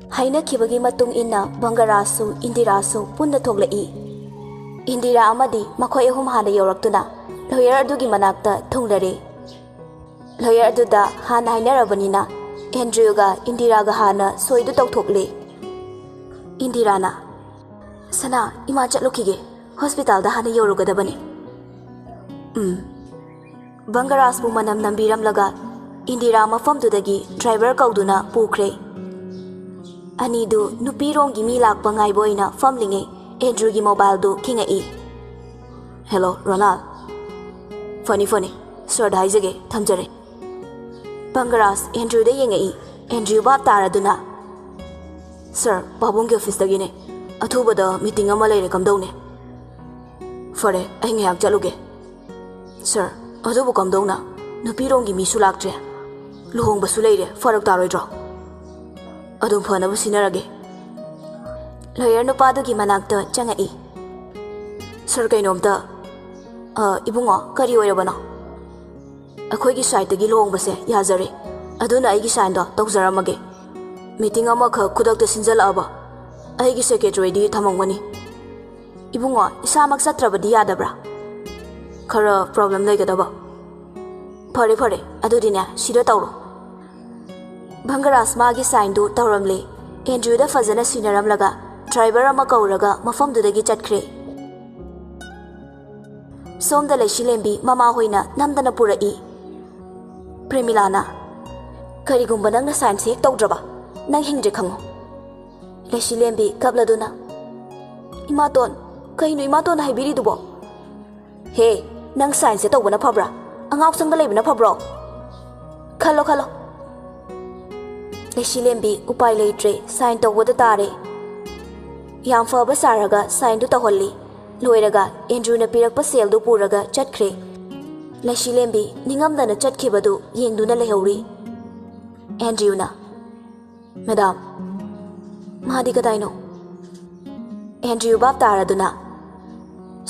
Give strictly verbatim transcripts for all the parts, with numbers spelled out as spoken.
ꯍꯥꯏꯅꯈꯤꯕꯒꯤ ꯃꯇꯨꯡ ꯏꯟꯅ ꯕꯪꯒꯔꯥꯖꯁꯨ ꯏꯟꯗꯤꯔꯥꯁꯨ ꯄꯨꯟꯅ ꯊꯣꯛꯂꯛꯏ꯫ ꯏꯟꯗꯤꯔꯥ ꯑꯃꯗꯤ ꯃꯈꯣꯏ ꯑꯍꯨꯝ ꯍꯥꯟꯅ ꯌꯧꯔꯛꯇꯨꯅ ꯂꯣꯌꯔ ꯑꯗꯨꯒꯤ ꯃꯅꯥꯛꯇ ꯊꯨꯡꯂꯔꯦ꯫ ꯂꯣꯌꯔ ꯑꯗꯨꯗ ꯍꯥꯟꯅ ꯍꯥꯏꯅꯔꯕꯅꯤꯅ ꯑꯦꯟꯗ꯭ꯔꯤꯌꯨꯒ ꯏꯟꯗꯤꯔꯥꯒ ꯍꯥꯟꯅ ꯁꯣꯏꯗꯨ ꯇꯧꯊꯣꯛꯂꯦ꯫ ꯏꯟꯗꯤꯔꯥꯅ, "ꯁꯅꯥ, ꯏꯃꯥ ꯆꯠꯂꯨꯈꯤꯒꯦ, ꯍꯣꯁꯄꯤꯇꯥꯜꯗ ꯍꯥꯟꯅ ꯌꯧꯔꯨꯒꯗꯕꯅꯤ꯫" ꯎꯝ꯫ ꯕꯪꯒꯔꯥꯖꯄꯨ ꯃꯅꯝ ꯅꯝꯕꯤꯔꯝꯂꯒ ꯏꯟꯗꯤꯔꯥ ꯃꯐꯝꯗꯨꯗꯒꯤ ꯗ꯭ꯔꯥꯏꯚꯔ ꯀꯧꯗꯨꯅ ꯄꯨꯈ꯭ꯔꯦ꯫ ꯑꯅꯤꯗꯨ ꯅꯨꯄꯤꯔꯣꯝꯒꯤ ꯃꯤ ꯂꯥꯛꯄ ꯉꯥꯏꯕ ꯑꯣꯏꯅ ꯐꯝꯂꯤꯉꯩ ꯑꯦꯟꯗ꯭ꯔꯨꯒꯤ ꯃꯣꯕꯥꯏꯜꯗꯨ ꯈꯤꯡꯉꯛꯏ꯫ "ꯍꯦꯜꯂꯣ, ꯔꯣꯅꯥꯜ꯫ ꯐꯅꯤ, ꯐꯅꯤ꯫ ꯁꯔꯗ ꯍꯥꯏꯖꯒꯦ, ꯊꯝꯖꯔꯦ꯫" ꯕꯪꯒꯔꯥꯖ ꯑꯦꯟꯗ꯭ꯔꯨꯗ ꯌꯦꯡꯉꯛꯏ꯫ ꯑꯦꯟꯗ꯭ꯔꯨ ꯚꯥꯞ ꯇꯥꯔꯗꯨꯅ, "ꯁꯔ, ꯄꯥꯕꯨꯡꯒꯤ ꯑꯣꯐꯤꯁꯇꯒꯤꯅꯦ꯫ ꯑꯊꯨꯕꯗ ꯃꯤꯇꯤꯡ ꯑꯃ ꯂꯩꯔꯦ, ꯀꯝꯗꯧꯅꯤ?" "ꯐꯔꯦ, ꯑꯩ ꯉꯥꯏꯍꯥꯛ ꯆꯠꯂꯨꯒꯦ꯫" "ꯁꯔ, ꯑꯗꯨꯕꯨ ꯀꯝꯗꯧꯅ? ꯅꯨꯄꯤꯔꯣꯝꯒꯤ ꯃꯤꯁꯨ ꯂꯥꯛꯇ꯭ꯔꯦ, ꯂꯨꯍꯣꯡꯕꯁꯨ ꯂꯩꯔꯦ, ꯐꯔꯛ ꯇꯥꯔꯣꯏꯗ꯭ꯔꯣ?" "ꯑꯗꯨꯝ ꯐꯅꯕ ꯁꯤꯟꯅꯔꯒꯦ꯫" ꯂꯣꯌꯔ ꯅꯨꯄꯥꯗꯨꯒꯤ ꯃꯅꯥꯛꯇ ꯆꯪꯉꯛꯏ꯫ "ꯁꯔ, ꯀꯩꯅꯣꯝꯇ, ꯑ, ꯏꯕꯨꯡꯉꯣ, ꯀꯔꯤ ꯑꯣꯏꯔꯕꯅꯣ?" "ꯑꯩꯈꯣꯏꯒꯤ ꯁꯥꯏꯠꯇꯒꯤ ꯂꯨꯍꯣꯡꯕꯁꯦ ꯌꯥꯖꯔꯦ, ꯑꯗꯨꯅ ꯑꯩꯒꯤ ꯁꯥꯏꯟꯗꯣ ꯇꯧꯖꯔꯝꯃꯒꯦ꯫ ꯃꯤꯇꯤꯡ ꯑꯃꯈꯛ ꯈꯨꯗꯛꯇ ꯁꯤꯟꯖꯜꯂꯛꯑꯕ, ꯑꯩꯒꯤ ꯁꯦꯀ꯭ꯔꯦꯇꯔꯤꯗꯤ ꯊꯝꯃꯝꯒꯅꯤ꯫" "ꯏꯕꯨꯡꯉꯣ, ꯏꯁꯥꯃꯛ ꯆꯠꯇ꯭ꯔꯕꯗꯤ ꯌꯥꯗꯕ꯭ꯔꯥ? ꯈꯔ ꯄ꯭ꯔꯣꯕ꯭ꯂꯦꯝ ꯂꯩꯒꯗꯕ꯫" "ꯐꯔꯦ, ꯐꯔꯦ, ꯑꯗꯨꯗꯤꯅꯦ, ꯁꯤꯗ ꯇꯧꯔꯣ꯫" ꯚꯪꯒꯔꯥꯖ ꯃꯥꯒꯤ ꯁꯥꯏꯟꯗꯨ ꯇꯧꯔꯝꯂꯦ꯫ ꯑꯦꯟꯗ꯭ꯔꯨꯗ ꯐꯖꯅ ꯁꯤꯟꯅꯔꯝꯂꯒ ꯗ꯭ꯔꯥꯏꯚꯔ ꯑꯃ ꯀꯧꯔꯒ ꯃꯐꯝꯗꯨꯗꯒꯤ ꯆꯠꯈ꯭ꯔꯦ꯫ ꯁꯣꯝꯗ ꯂꯩꯁꯤꯂꯦꯝꯕꯤ ꯃꯃꯥꯍꯣꯏꯅ ꯅꯝꯗꯅ ꯄꯨꯔꯛꯏ꯫ ꯄ꯭ꯔꯦꯃꯤꯂꯥꯅ, "ꯀꯔꯤꯒꯨꯝꯕ ꯅꯪꯅ ꯁꯥꯏꯟꯁ ꯍꯦꯛ ꯇꯧꯗ꯭ꯔꯕ, ꯅꯪ ꯍꯤꯡꯗ꯭ꯔꯦ ꯈꯪꯉꯨ꯫" ꯂꯩꯁꯤꯂꯦꯝꯕꯤ ꯀꯞꯂꯗꯨꯅ, "ꯏꯃꯥꯇꯣꯟ, ꯀꯩꯅꯣ ꯏꯃꯥꯇꯣꯟꯅ ꯍꯥꯏꯕꯤꯔꯤꯗꯨꯕꯣ?" "ꯍꯦ, ꯅꯪ ꯁꯥꯏꯟꯁꯁꯦ ꯇꯧꯕꯅ ꯐꯕ꯭ꯔꯥ, ꯑꯉꯥꯎ ꯁꯪꯗ ꯂꯩꯕꯅ ꯐꯕ꯭ꯔꯣ? ꯈꯜꯂꯣ, ꯈꯜꯂꯣ꯫" ꯂꯩꯁꯤꯂꯦꯝꯕꯤ ꯎꯄꯥꯏ ꯂꯩꯇ꯭ꯔꯦ, ꯁꯥꯏꯟ ꯇꯧꯕꯗ ꯇꯥꯔꯦ꯫ ꯌꯥꯝ ꯐꯕ ꯁꯥꯔꯒ ꯁꯥꯏꯟꯗꯨ ꯇꯧꯍꯜꯂꯤ꯫ ꯂꯣꯏꯔꯒ ꯑꯦꯟꯗ꯭ꯔꯨꯅ ꯄꯤꯔꯛꯄ ꯁꯦꯜꯗꯨ ꯄꯨꯔꯒ ꯆꯠꯈ꯭ꯔꯦ꯫ ꯂꯩꯁꯤꯂꯦꯝꯕꯤ ꯅꯤꯡꯉꯝꯗꯅ ꯆꯠꯈꯤꯕꯗꯨ ꯌꯦꯡꯗꯨꯅ ꯂꯩꯍꯧꯔꯤ꯫ ꯑꯦꯟꯗ꯭ꯔꯨꯅ, "ꯃꯦꯗꯥꯝ, ꯃꯥꯗꯤ ꯀꯗꯥꯏꯅꯣ?" ꯑꯦꯟꯗ꯭ꯔꯨ ꯚꯥꯞ ꯇꯥꯔꯗꯨꯅ,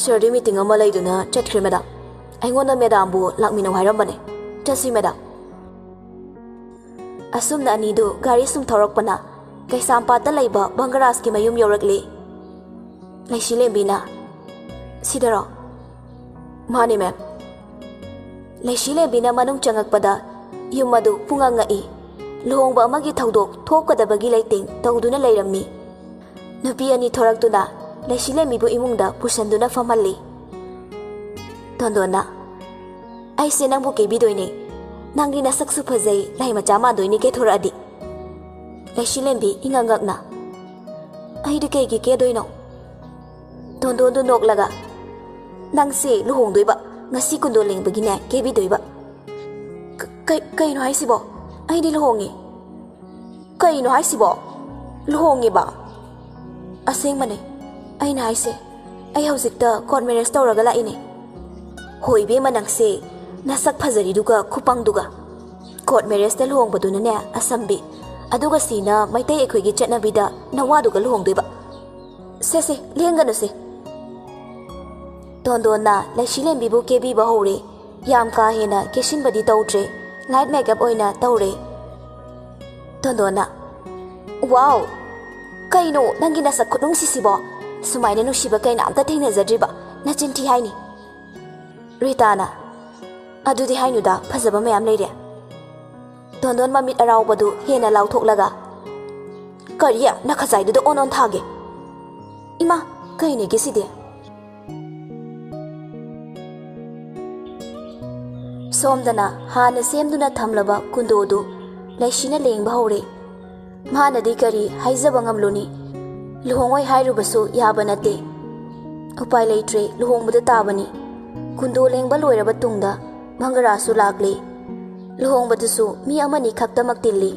"ꯁꯔꯗꯤ ꯃꯤꯇꯤꯡ ꯑꯃ ꯂꯩꯗꯨꯅ ꯆꯠꯈ꯭ꯔꯦ, ꯃꯦꯗꯥꯝ꯫ ꯑꯩꯉꯣꯟꯗ ꯃꯦꯗꯥꯝꯕꯨ ꯂꯥꯛꯃꯤꯟꯅꯧ ꯍꯥꯏꯔꯝꯕꯅꯦ꯫ ꯆꯠꯁꯤ, ꯃꯦꯗꯥꯝ꯫" ꯑꯁꯨꯝꯅ ꯑꯅꯤꯗꯨ ꯒꯥꯔꯤ ꯁꯨꯝ ꯊꯧꯔꯛꯄꯅ ꯀꯩꯁꯥꯝꯄꯥꯠꯇ ꯂꯩꯕ ꯕꯪꯒꯔꯥꯖꯀꯤ ꯃꯌꯨꯝ ꯌꯧꯔꯛꯂꯤ꯫ ꯂꯩꯁꯤꯂꯦꯝꯕꯤꯅ, "ꯁꯤꯗꯔꯣ?" "ꯃꯥꯅꯦ, ꯃꯦꯝ꯫" ꯂꯩꯁꯤꯂꯦꯝꯕꯤꯅ ꯃꯅꯨꯡ ꯆꯪꯉꯛꯄꯗ ꯌꯨꯝ ꯑꯗꯨ ꯄꯨꯡꯉꯛ ꯉꯛꯏ꯫ ꯂꯨꯍꯣꯡꯕ ꯑꯃꯒꯤ ꯊꯧꯗꯣꯛ ꯊꯣꯛꯀꯗꯕꯒꯤ ꯂꯩꯇꯦꯡ ꯇꯧꯗꯨꯅ ꯂꯩꯔꯝꯃꯤ꯫ ꯅꯨꯄꯤ ꯑꯅꯤ ꯊꯣꯔꯛꯇꯨꯅ ꯂꯩꯁꯤꯂꯦꯝꯕꯤꯕꯨ ꯏꯃꯨꯡꯗ ꯄꯨꯁꯟꯗꯨꯅ ꯐꯝꯍꯜꯂꯤ꯫ ꯇꯣꯟꯗꯣꯟꯅ, "ꯑꯩꯁꯦ ꯅꯪꯕꯨ ꯀꯦꯕꯤꯗꯣꯏꯅꯦ꯫ ꯅꯪꯗꯤ ꯅꯁꯛꯁꯨ ꯐꯖꯩ, ꯂꯥꯏ ꯃꯆꯥ ꯃꯥꯟꯗꯣꯏꯅꯦ ꯀꯦꯊꯣꯔꯛꯑꯗꯤ꯫" ꯂꯩꯁꯤꯂꯦꯝꯕꯤ ꯏꯉꯛ ꯉꯛꯅ, "ꯑꯩꯗꯤ ꯀꯩꯒꯤ ꯀꯦꯗꯣꯏꯅꯣ?" ꯇꯣꯟꯗꯣꯟꯗꯨ ꯅꯣꯛꯂꯒ, "ꯅꯪꯁꯦ ꯂꯨꯍꯣꯡꯗꯣꯏꯕ, ꯉꯁꯤ ꯀꯨꯟꯗꯣ ꯂꯦꯡꯕꯒꯤꯅꯦ ꯀꯦꯕꯤꯗꯣꯏꯕ꯫" "ꯀ-, ꯀꯩ-, ꯀꯩꯅꯣ ꯍꯥꯏꯁꯤꯕꯣ? ꯑꯩꯗꯤ ꯂꯨꯍꯣꯡꯉꯦ꯫" "ꯀꯩꯅꯣ ꯍꯥꯏꯁꯤꯕꯣ? ꯂꯨꯍꯣꯡꯉꯦꯕ?" "ꯑꯁꯦꯡꯕꯅꯦ꯫ ꯑꯩꯅ ꯍꯥꯏꯁꯦ, ꯑꯩ ꯍꯧꯖꯤꯛꯇ ꯀꯣꯔꯠ ꯃꯦꯔꯦꯖ ꯇꯧꯔꯒ ꯂꯥꯛꯏꯅꯦ꯫" "ꯍꯣ ꯏꯕꯦꯝꯃ, ꯅꯪꯁꯦ ꯅꯁꯛ ꯐꯖꯔꯤꯗꯨꯒ ꯈꯨꯄꯪꯗꯨꯒ꯫ ꯀꯣꯔꯠ ꯃꯦꯔꯦꯖꯇ ꯂꯨꯍꯣꯡꯕꯗꯨꯅꯅꯦ ꯑꯁꯝꯕꯤ, ꯑꯗꯨꯒ ꯁꯤꯅ ꯃꯩꯇꯩ ꯑꯩꯈꯣꯏꯒꯤ ꯆꯠꯅꯕꯤꯗ ꯅꯋꯥꯗꯨꯒ ꯂꯨꯍꯣꯡꯗꯣꯏꯕ꯫ ꯁꯦ ꯁꯦ, ꯂꯦꯡꯒꯅꯨꯁꯦ꯫" ꯇꯣꯟꯗꯣꯟꯅ ꯂꯩꯁꯤꯂꯦꯝꯕꯤꯕꯨ ꯀꯦꯕꯤꯕ ꯍꯧꯔꯦ꯫ ꯌꯥꯝ ꯀꯥ ꯍꯦꯟꯅ ꯀꯦꯁꯤꯟꯕꯗꯤ ꯇꯧꯗ꯭ꯔꯦ, ꯂꯥꯏꯠ ꯃꯦꯀꯞ ꯑꯣꯏꯅ ꯇꯧꯔꯦ꯫ ꯇꯣꯟꯗꯣꯟꯅ, "ꯋꯥꯎ! ꯀꯩꯅꯣ ꯅꯪꯒꯤ ꯅꯁꯛ ꯈꯨꯅꯨꯡꯁꯤꯁꯤꯕꯣ? ꯁꯨꯃꯥꯏꯅ ꯅꯨꯡꯁꯤꯕ ꯀꯩꯅꯥꯝꯇ ꯊꯦꯡꯅꯖꯗ꯭ꯔꯤꯕ, ꯅꯆꯤꯟ ꯊꯤ ꯍꯥꯏꯅꯤ꯫" ꯔꯤꯇꯥꯅ, "ꯑꯗꯨꯗꯤ ꯍꯥꯏꯅꯨꯗ, ꯐꯖꯕ ꯃꯌꯥꯝ ꯂꯩꯔꯦ꯫" ꯇꯣꯟꯗꯣꯟ ꯃꯃꯤꯠ ꯑꯔꯥꯎꯕꯗꯨ ꯍꯦꯟꯅ ꯂꯥꯎꯊꯣꯛꯂꯒ, "ꯀꯔꯤ? ꯅꯈꯖꯥꯏꯗꯨꯗ ꯑꯣꯟ ꯑꯣꯟ ꯊꯥꯒꯦ꯫ ꯏꯃꯥ, ꯀꯩꯅꯦꯒꯦ ꯁꯤꯗꯤ?" ꯁꯣꯝꯗꯅ ꯍꯥꯟꯅ ꯁꯦꯝꯗꯨꯅ ꯊꯝꯂꯕ ꯀꯨꯟꯗꯣꯗꯨ ꯂꯩꯁꯤꯅ ꯂꯦꯡꯕ ꯍꯧꯔꯦ꯫ ꯃꯥꯅꯗꯤ ꯀꯔꯤ ꯍꯥꯏꯖꯕ ꯉꯝꯂꯨꯅꯤ? ꯂꯨꯍꯣꯡꯉꯣꯏ ꯍꯥꯏꯔꯨꯕꯁꯨ ꯌꯥꯕ ꯅꯠꯇꯦ꯫ ꯎꯄꯥꯏ ꯂꯩꯇ꯭ꯔꯦ, ꯂꯨꯍꯣꯡꯕꯗ ꯇꯥꯕꯅꯤ꯫ ꯀꯨꯟꯗꯣ ꯂꯦꯡꯕ ꯂꯣꯏꯔꯕ ꯇꯨꯡꯗ ꯃꯪꯒꯔꯥꯁꯨ ꯂꯥꯛꯂꯦ꯫ ꯂꯨꯍꯣꯡꯕꯗꯨꯁꯨ ꯃꯤ ꯑꯃꯅꯤ ꯈꯛꯇꯃꯛ ꯇꯤꯜꯂꯤ꯫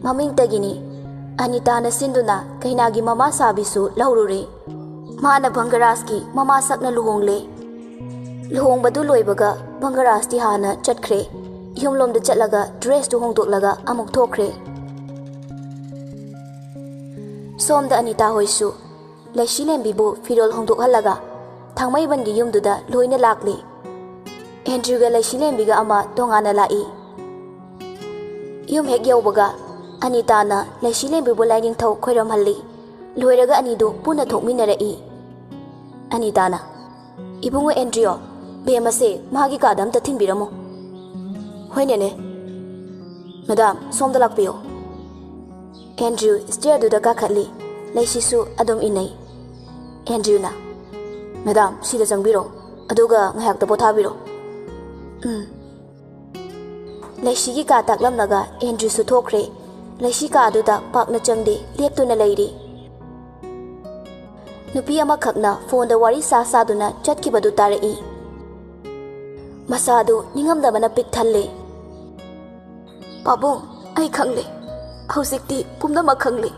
ꯃꯃꯤꯡꯇꯒꯤꯅꯤ꯫ ꯑꯅꯤꯇꯥꯅ ꯁꯤꯟꯗꯨꯅ ꯀꯩꯅꯥꯒꯤ ꯃꯃꯥ ꯁꯥꯕꯤꯁꯨ ꯂꯧꯔꯨꯔꯦ꯫ ꯃꯥꯅ ꯕꯪꯒꯔꯥꯖꯀꯤ ꯃꯃꯥꯁꯛꯅ ꯂꯨꯍꯣꯡꯂꯦ꯫ ꯂꯨꯍꯣꯡꯕꯗꯨ ꯂꯣꯏꯕꯒ ꯕꯪꯒꯔꯥꯖꯇꯤ ꯍꯥꯟꯅ ꯆꯠꯈ꯭ꯔꯦ꯫ ꯌꯨꯝꯂꯣꯝꯗ ꯆꯠꯂꯒ ꯗ꯭ꯔꯦꯁꯇꯨ ꯍꯣꯡꯗꯣꯛꯂꯒ ꯑꯃꯨꯛ ꯊꯣꯛꯈ꯭ꯔꯦ꯫ ꯁꯣꯝꯗ ꯑꯅꯤꯇꯥ ꯍꯣꯏꯁꯨ ꯂꯩꯁꯤꯂꯦꯝꯕꯤꯕꯨ ꯐꯤꯔꯣꯜ ꯍꯣꯡꯗꯣꯛꯍꯜꯂꯒ ꯊꯥꯡꯃꯩꯕꯟꯒꯤ ꯌꯨꯝꯗꯨꯗ ꯂꯣꯏꯅ ꯂꯥꯛꯂꯤ꯫ ꯑꯦꯟꯗ꯭ꯔꯨꯒ ꯂꯩꯁꯤꯂꯦꯝꯕꯤꯒ ꯑꯃ ꯇꯣꯉꯥꯟꯅ ꯂꯥꯛꯏ꯫ ꯌꯨꯝ ꯍꯦꯛ ꯌꯧꯕꯒ ꯑꯅꯤꯇꯥꯅ ꯂꯩꯁꯤꯂꯦꯝꯕꯤꯕꯨ ꯂꯥꯏꯅꯤꯡꯊꯧ ꯈꯣꯏꯔꯝꯍꯜꯂꯤ꯫ ꯂꯣꯏꯔꯒ ꯑꯅꯤꯗꯨ ꯄꯨꯟꯅ ꯊꯣꯛꯃꯤꯟꯅꯔꯛꯏ꯫ ꯑꯅꯤꯇꯥꯅ, "ꯏꯕꯨꯡꯉꯣ ꯑꯦꯟꯗ꯭ꯔꯤꯌꯣ, ꯕꯦꯝ ꯑꯁꯦ ꯃꯥꯒꯤ ꯀꯥꯗ ꯑꯝꯇ ꯊꯤꯟꯕꯤꯔꯝꯃꯣ꯫" "ꯍꯣꯏ ꯅꯦꯅꯦ꯫" "ꯃꯦꯗꯥꯝ, ꯁꯣꯝꯗ ꯂꯥꯛꯄꯤꯌꯣ꯫" ꯑꯦꯟꯗ꯭ꯔꯤꯌꯨ ꯁ꯭ꯇꯦꯌꯔꯗꯨꯗ ꯀꯥꯈꯠꯂꯤ꯫ ꯂꯩꯁꯤꯁꯨ ꯑꯗꯨꯝ ꯏꯟꯅꯩ꯫ ꯑꯦꯟꯗ꯭ꯔꯤꯌꯨꯅ, "ꯃꯦꯗꯥꯝ, ꯁꯤꯗ ꯆꯪꯕꯤꯔꯣ꯫ ꯑꯗꯨꯒ ꯉꯥꯏꯍꯥꯛꯇ ꯄꯣꯊꯥꯕꯤꯔꯣ꯫" "ꯎꯝ꯫" ꯂꯩꯁꯤꯒꯤ ꯀꯥ ꯇꯥꯛꯂꯝꯂꯒ ꯑꯦꯟꯗ꯭ꯔꯤꯌꯨꯁꯨ ꯊꯣꯛꯈ꯭ꯔꯦ꯫ ꯂꯩꯁꯤ ꯀꯥ ꯑꯗꯨꯗ ꯄꯥꯛꯅ ꯆꯪꯗꯦ, ꯂꯦꯞꯇꯨꯅ ꯂꯩꯔꯤ꯫ ꯅꯨꯄꯤ ꯑꯃꯈꯛꯅ ꯐꯣꯟꯗ ꯋꯥꯔꯤ ꯁꯥ ꯁꯥꯗꯨꯅ ꯆꯠꯈꯤꯕꯗꯨ ꯇꯥꯔꯛꯏ꯫ ꯃꯁꯥꯗꯨ ꯅꯤꯡꯉꯝꯗꯕꯅ ꯄꯤꯛ ꯊꯜꯂꯦ꯫ "ꯄꯥꯕꯨꯡ, ꯑꯩ ꯈꯪꯂꯦ꯫ ꯍꯧꯖꯤꯛꯇꯤ ꯄꯨꯝꯅꯃꯛ ꯈꯪꯂꯦ꯫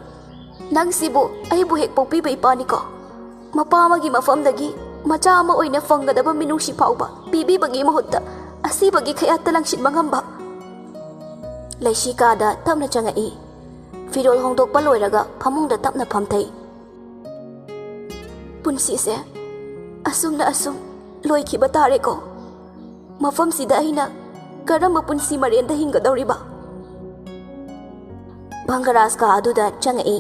ꯅꯪꯁꯤꯕꯨ ꯑꯩꯕꯨ ꯍꯦꯛ ꯄꯣꯛꯄꯤꯕ ꯏꯄꯥꯅꯤꯀꯣ꯫ ꯃꯄꯥ ꯑꯃꯒꯤ ꯃꯐꯝꯗꯒꯤ ꯃꯆꯥ ꯑꯃ ꯑꯣꯏꯅ ꯐꯪꯒꯗꯕ ꯃꯤꯅꯨꯡꯁꯤ ꯐꯥꯎꯕ ꯄꯤꯕꯤꯕꯒꯤ ꯃꯍꯨꯠꯇ ꯑꯁꯤꯕꯒꯤ ꯈꯌꯥꯠꯇ ꯂꯪꯁꯤꯟꯕ ꯉꯝꯕ꯫" ꯂꯩꯁꯤ ꯀꯥꯗ ꯇꯞꯅ ꯆꯪꯉꯛꯏ꯫ ꯐꯤꯔꯣꯜ ꯍꯣꯡꯗꯣꯛꯄ ꯂꯣꯏꯔꯒ ꯐꯃꯨꯡꯗ ꯇꯞꯅ ꯐꯝꯊꯩ꯫ "ꯄꯨꯟꯁꯤꯁꯦ ꯑꯁꯨꯝꯅ ꯑꯁꯨꯝ ꯂꯣꯏꯈꯤꯕ ꯇꯥꯔꯦꯀꯣ꯫ ꯃꯐꯝꯁꯤꯗ ꯑꯩꯅ ꯀꯔꯝꯕ ꯄꯨꯟꯁꯤ ꯃꯔꯦꯟꯗ ꯍꯤꯡꯒꯗꯧꯔꯤꯕ?" ꯚꯪꯒꯔꯥꯖ ꯀꯥ ꯑꯗꯨꯗ ꯆꯪꯉꯛꯏ꯫